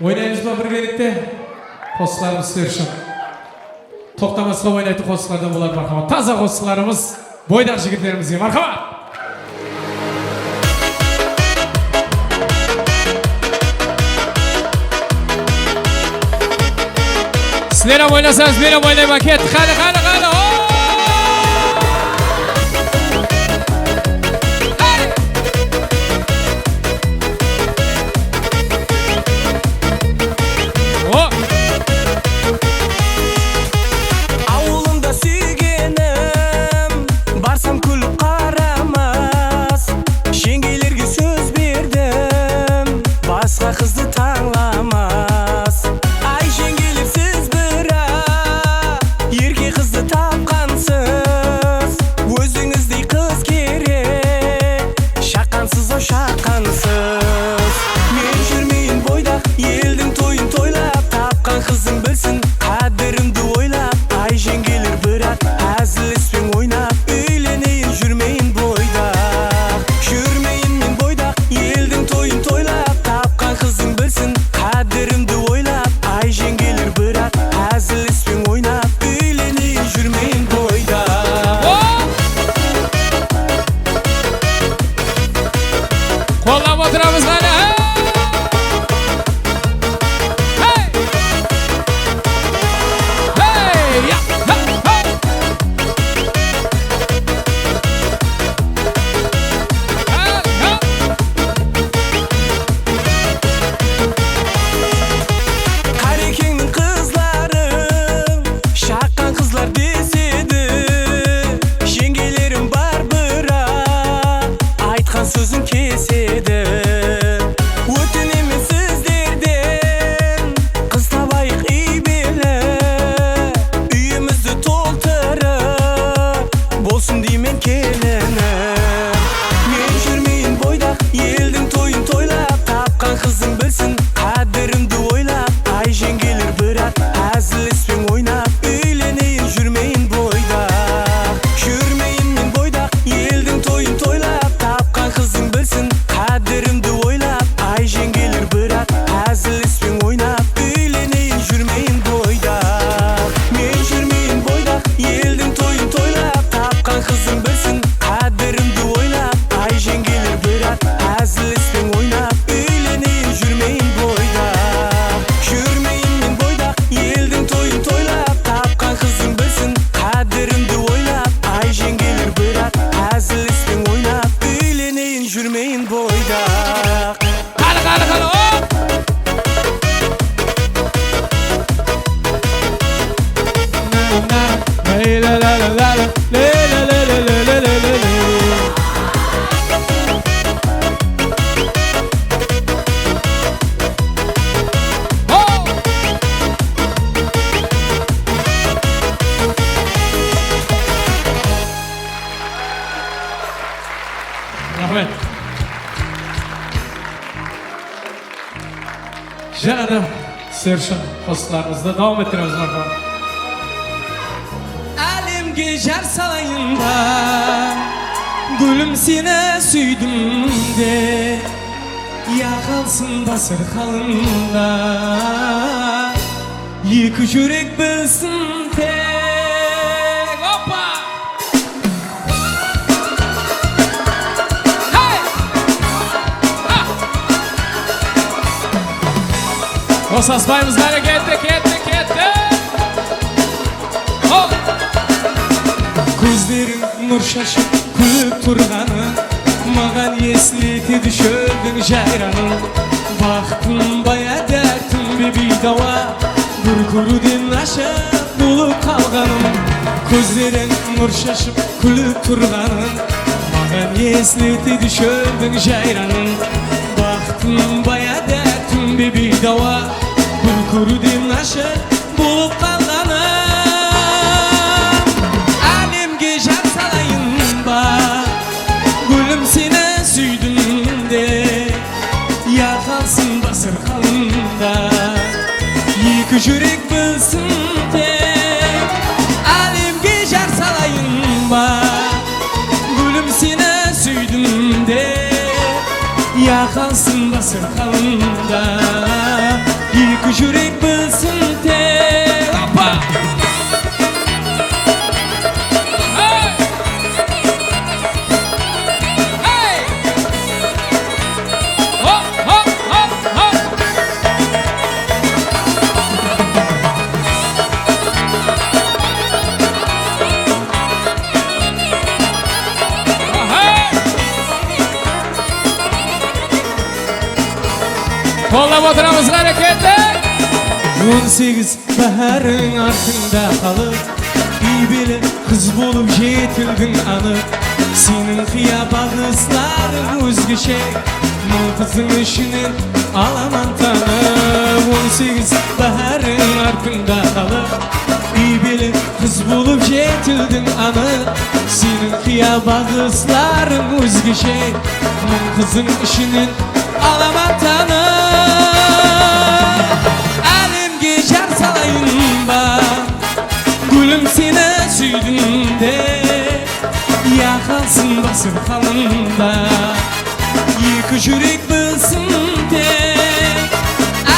Oynaymız ba birgelikte? Qosıqlarımız sizler ushın. Toqtamasqa oynaytuǵın qosıqlardan boladı, marhamat. Taza qosıqlarımız, boydaq jigitlerimizge, marhamat. Sizler hám oynasańız, men hám oynayman. Kettik, qáne, qáne, qáne. O! Hey! O! Awılımda súygenim, barsam kúlip qaramas. Jeńgelerge sóz berdim, basqa qızdı tańlamas. Ay jeńgeler, siz biraq erke qızdı tapqansız. Ózińizdey qız kerek, shaqqansız-aw, shaqqansız. Men júrmeyin boydaq, eldiń toyın toylap, tapqan qızıń bilsin qádirimdi oylap. Ay jeńgeler, biraq házillespeń oynap, úyleneyin, júrmeyin boydaq. Júrmeyin men boydaq, eldiń toyın toylap, tapqan qızıń bilsin qádirimdi oylap. Ay jeńgeler, biraq házillespeń oynap, úyleneyin, júrmeyin boydaq. Qollap otıramız qáne. Hey! Hey! Ya! Ha! Ha! Qarekeńniń qızların shaqqan qızlar desedi. Jeńgelerim bar, biraq aytqan sózin kesedi. Ótinemen sizlerden, qız tabayıq iybeli, úyimizdi toltırıp, bolsın deymen kelinim. Men júrmeyin boydaq, eldiń toyın toylap, tapqan qızıń bilsin qádirimdi oylap. Ay jeńgeler, biraq házillespeń oynap, úyleneyin, júrmeyin boydaq. Júrmeyin men boydaq, eldiń toyın toylap, tapqan qızıń bilsin qádirimdi oylap. Ay jeńgeler, biraq házillespeń oynap, úyleneyin, júrmeyin boydaq. Men júrmeyin boydaq, eldiń toyın toylap, tapqan qızıń bilsin qádirimdi oylap. Ay jeńgeler, biraq házillespeń oynap, úyleneyin, júrmeyin boydaq. Júrmeyin men boydaq, eldiń toyın toylap, tapqan qızıń bilsin qádirimdi oylap. Ay jeńgeler, biraq házillespeń oynap, úyleneyin, júrmeyin boydaq. Qáne, qáne, qáne, hop! Raxmet. Jáne de sizler ushın qosıqlarımızdı dawam ettiremiz, marhamat. Álemge jar salayın ba, gúlim, seni súydim de, ya qalsın dasırxanımda eki júrek bilsin tek. Hoppa! Hey! Ha! Qosaspaymız, qáne, ketti, ketti, ketti! Hop! Kózleriń nur shashıp kúlip turǵanı maǵan esletedi shóldiń jayranın. Baxtım ba ya dártim be biydawa, bir kóriwden ashıq bolıp qalǵanım. Kózleriń nur shashıp kúlip turǵanın maǵan esletedi shóldiń jayranın. Baxtım ba ya dártim be biydawa, bir kóriwden ashıq bolıp qalǵanım. Álemge jar salayın ba, gúlim, seni súydim de, ya qalsın dasırxanımda eki júrek bilsin tek. Álemge jar salayın ba, gúlim, seni súydim de, ya qalsın dasırxanımda eki júrek bilsin tek. Hoppa! Hey! Hey! Hop, hop, hop, hop! Qollap otıramız, háreketli! On segiz báháriń artıńda qalıp, úybeli qız bolıp jetildiń anıq. Seniń qıya baǵıslarıń ózgeshe, mıń qızdıń ishinen alaman tanıp. On segiz báháriń artıńda qalıp, úybeli qız bolıp jetildiń anıq. Seniń qıya baǵıslarıń ózgeshe, mıń qızdıń ishinen alaman tanıp. Álemge jar salayın ba, gúlim, seni súydim de, ya qalsın dasturxanımda eki júrek bilsin tek.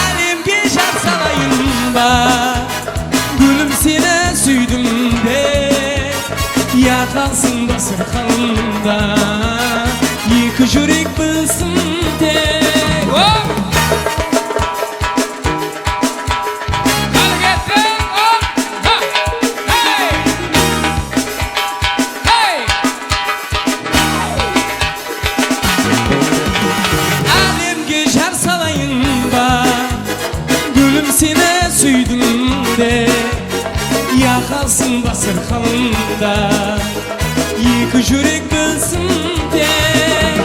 Álemge jar salayın ba, gúlim, seni súydim de, ya qalsın dasturxanımda eki júrek bilsin tek. Háreketli! Hop! Ha! Hey! Hey! Álemge jar salayın ba, gúlim, seni súydim de, ya qalsın dasturxanımda eki júrek bilsin tek.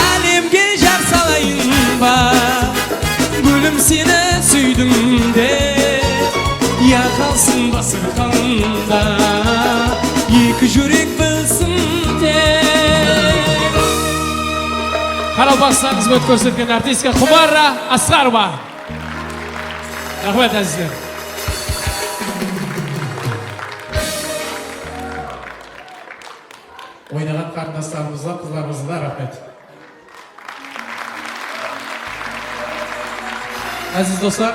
Álemge jar salayın ba, gúlim, seni súydim de, ya qalsın dasturxanımda eki júrek bilsin tek. Qaraqalpaqstannıń xızmet kórsetken artistka Qumarra Asqarova. Raxmet, ázizler. Oynaǵan qarındaslarımızǵa, qızlarımızǵa raxmet. Áziz doslar,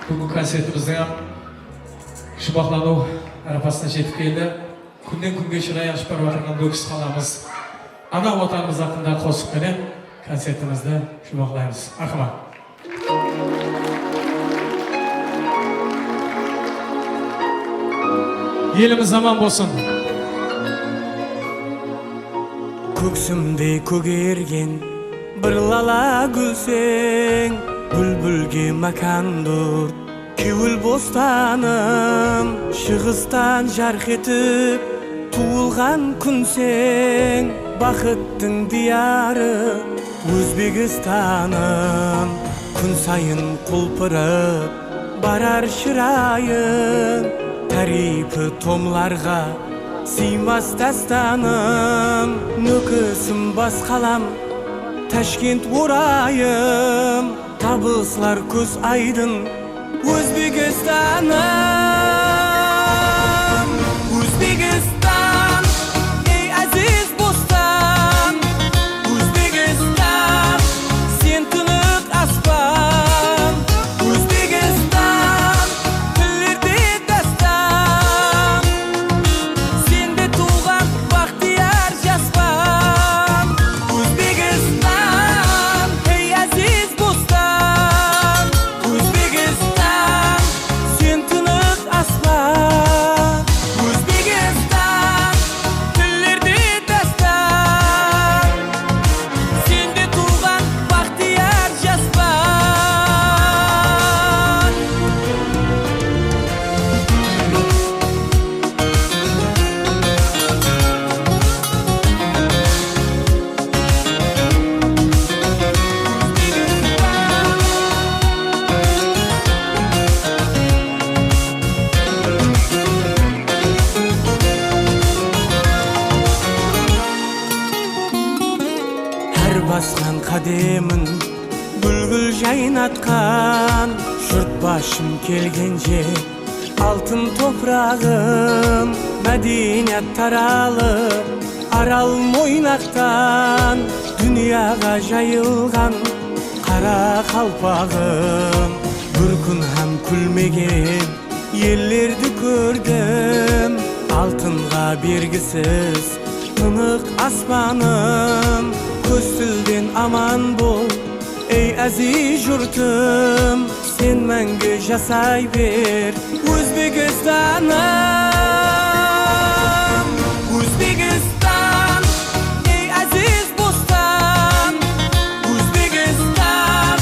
búgingi koncertimizdiń hám juwmaqlanıw arapasına jetip keldi. Kúnnen-kúnge shıray ashıp barıp atırǵan Nókis qalamız, ana Watanımız haqqında qosıq penen koncertimizdi juwmaqlaymız. Marhamat. Elimiz aman bolsın! Kóksimde kógergen bir lala gúlseń, búlbilge mákandur kewil bostanım. Shıǵıstan jarq etip tuwılǵan kúnseń, baxıttıń diyarı Ózbegistanım. Kún sayın qulpırıp barar shırayıń, táriypi tomlarǵa sıymas dástanım. Nókisim bas qalam, Tashkent orayım, tabıslar kóz aydın Ózbegistanım. Ózbegistan, ey áziz bostan, Ózbegistan, sen tınıq aspan, Ózbegistan, tillerde dástan, sende tuwǵan baxtiyar jaspan, Ózbegistan, ey áziz bostan, Ózbegistan, sen tınıq aspan, Ózbegistan, tillerde dástan, sende tuwǵan baxtiyar jaspan. Hár basqan qádemin gúl-gúl jaynatqan, jurt basshım kelgen jer Altın topraǵım, mádeniyat taralıp, Aral moynaqtan dúnyaǵa jayılǵan qaraqalpaǵım. Bir kún hám kúlmegen ellerdi kórdim, altınǵa bergisiz tınıq aspanım. Kóz tilden aman bol, ey áziz jurtım, sen máńgi jasay ber, Ózbegistanım. Ózbegistan, ey áziz bostan, Ózbegistan,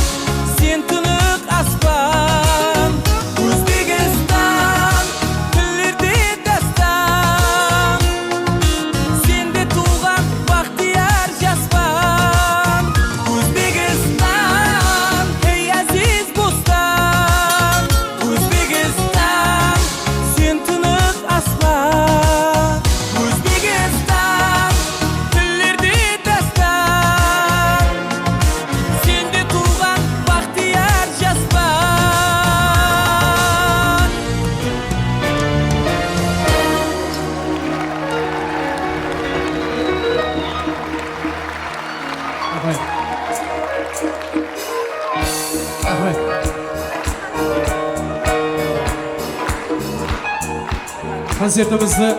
Koncertimizdi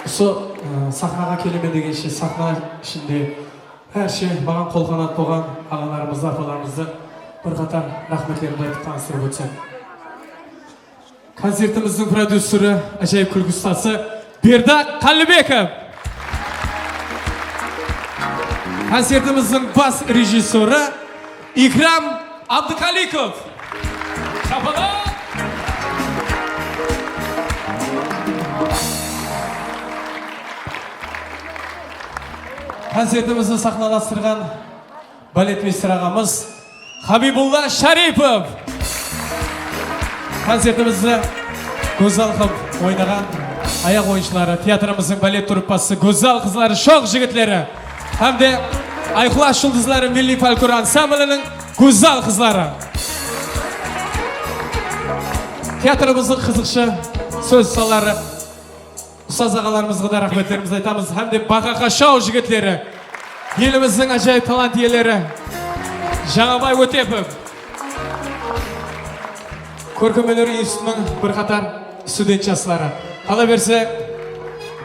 usı, ı, saxnaǵa kelemen degenshe, saxna ishinde hárshe maǵan qol-qanat bolǵan aǵalarımızdı, apalarımızdı bir qatar raxmetlerimdi aytıp tanıstırıp ótsem. Koncertimizdiń prodyuseri, ájayıp kúlki ustası Berdaq Qállibekov. Koncertimizdiń bas rejissyorı Ikram Abdukalikov. Shapalaq! Koncertimizdi saxnalastırǵan baletmeyster aǵamız Habibulla Sharipov. Koncertimizdi gózzal qılıp oynaǵan ayaq oyınshıları, teatrımızdıń balet truppası, gózzal qızları, shoq jigitleri hám de Ayqulas juldızları milliy folklor ansambliniń gózzal qızları. Teatrımızdıń qızıqshı sóz ustaları, ustaz aǵalarımızǵa da raxmetlerimizdi aytamız. Hám de Baqaqa shou jigitleri, elimizdiń ájayıp talant iyeleri Jańabay Ótepov, Kórkem óner institutınıń bir qatar student jasları. Qalaberse,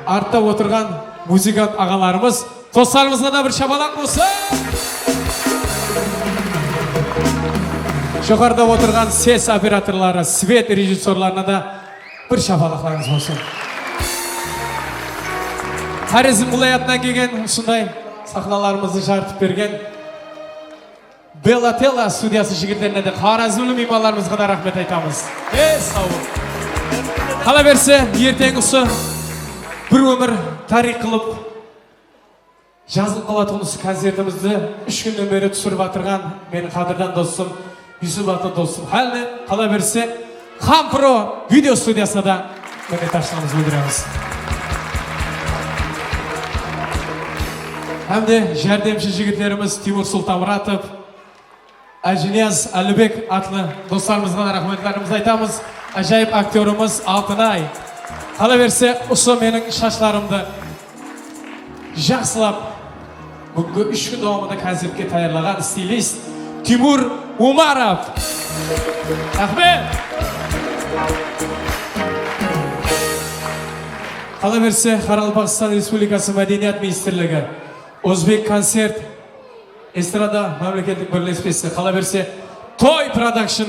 artta otırǵan muzıkant aǵalarımız, doslarımızǵa da bir shapalaq bolsın. Joqarıda otırǵan ses operatorları, svet rejissyorlarına da bir shapalaqlarıńız bolsın. Xorezm wálayatınan kelgen, usınday saxnalarımızdı jarıtıp bergen Bella Tella studiyası jigitlerine de, xorazmli miymanlarımızǵa da raxmet aytamız. Ey, saw bol. Qalaberse, erteń usı bir ómir tariyx qılıp jazılıp qalatuǵın usı koncertimizdi úsh kúnnen beri túsirip atırǵan meniń qádirdan dostım, Yusubatlı dostım Xalli, qalaberse, Xampro video studiyasına da minnetdarshılıǵımızdı bildiremiz. Hám de járdemshi jigitlerimiz Timur Sultanmuratov, Ájiniyaz Allibek atlı doslarımızǵa da raxmetlerimizdi aytamız. Ájayıp aktyorımız Altınay. Qalaberse, usı meniń shashlarımdı jaqsılap, búgingi úsh kún dawamında koncertke tayarlaǵan stilist Timur Umarov. Raxmet! Qalaberse, Qaraqalpaqstan Respublikası Mádeniyat ministrligi, Ózbek koncert estrada mámleketlik birlespesi, qalaberse, Toy Production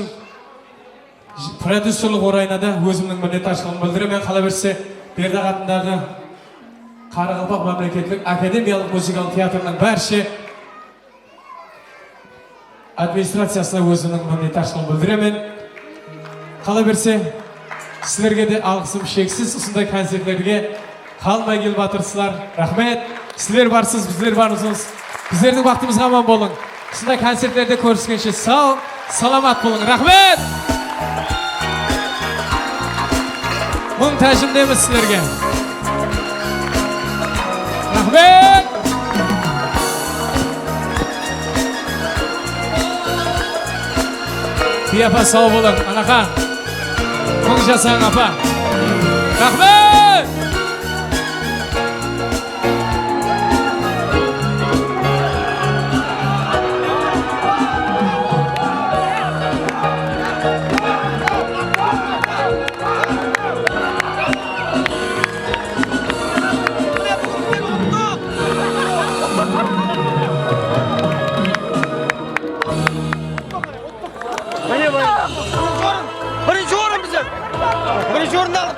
prodyuserlik orayına da ózimniń minnetdarshılıǵımdı bildiremen. Qalaberse, Berdaq atındaǵı Qaraqalpaq mámleketlik akademiyalıq muzıkalıq teatrınıń bárshe administraciyasına ózimniń minnetdarshılıǵımdı bildiremen. Qalaberse, sizlerge de alǵısım sheksiz, usınday koncertlerge qalmay kelip atırsızlar. Raxmet. Sizler barsız, bizler barmız. Bizlerdiń baxtımızǵa aman bolıń. Usınday koncertlerde kóriskenshe saw, salamat bolıń. Raxmet! Mıń tájimdemiz sizlerge. Raxmet! Biy apa, saw bolıń, anaqa. Mıń jasań, apa. Raxmet! Mine, mine. Birinshi orın, birinshi orın bizler. Birinshi orındı aldıq.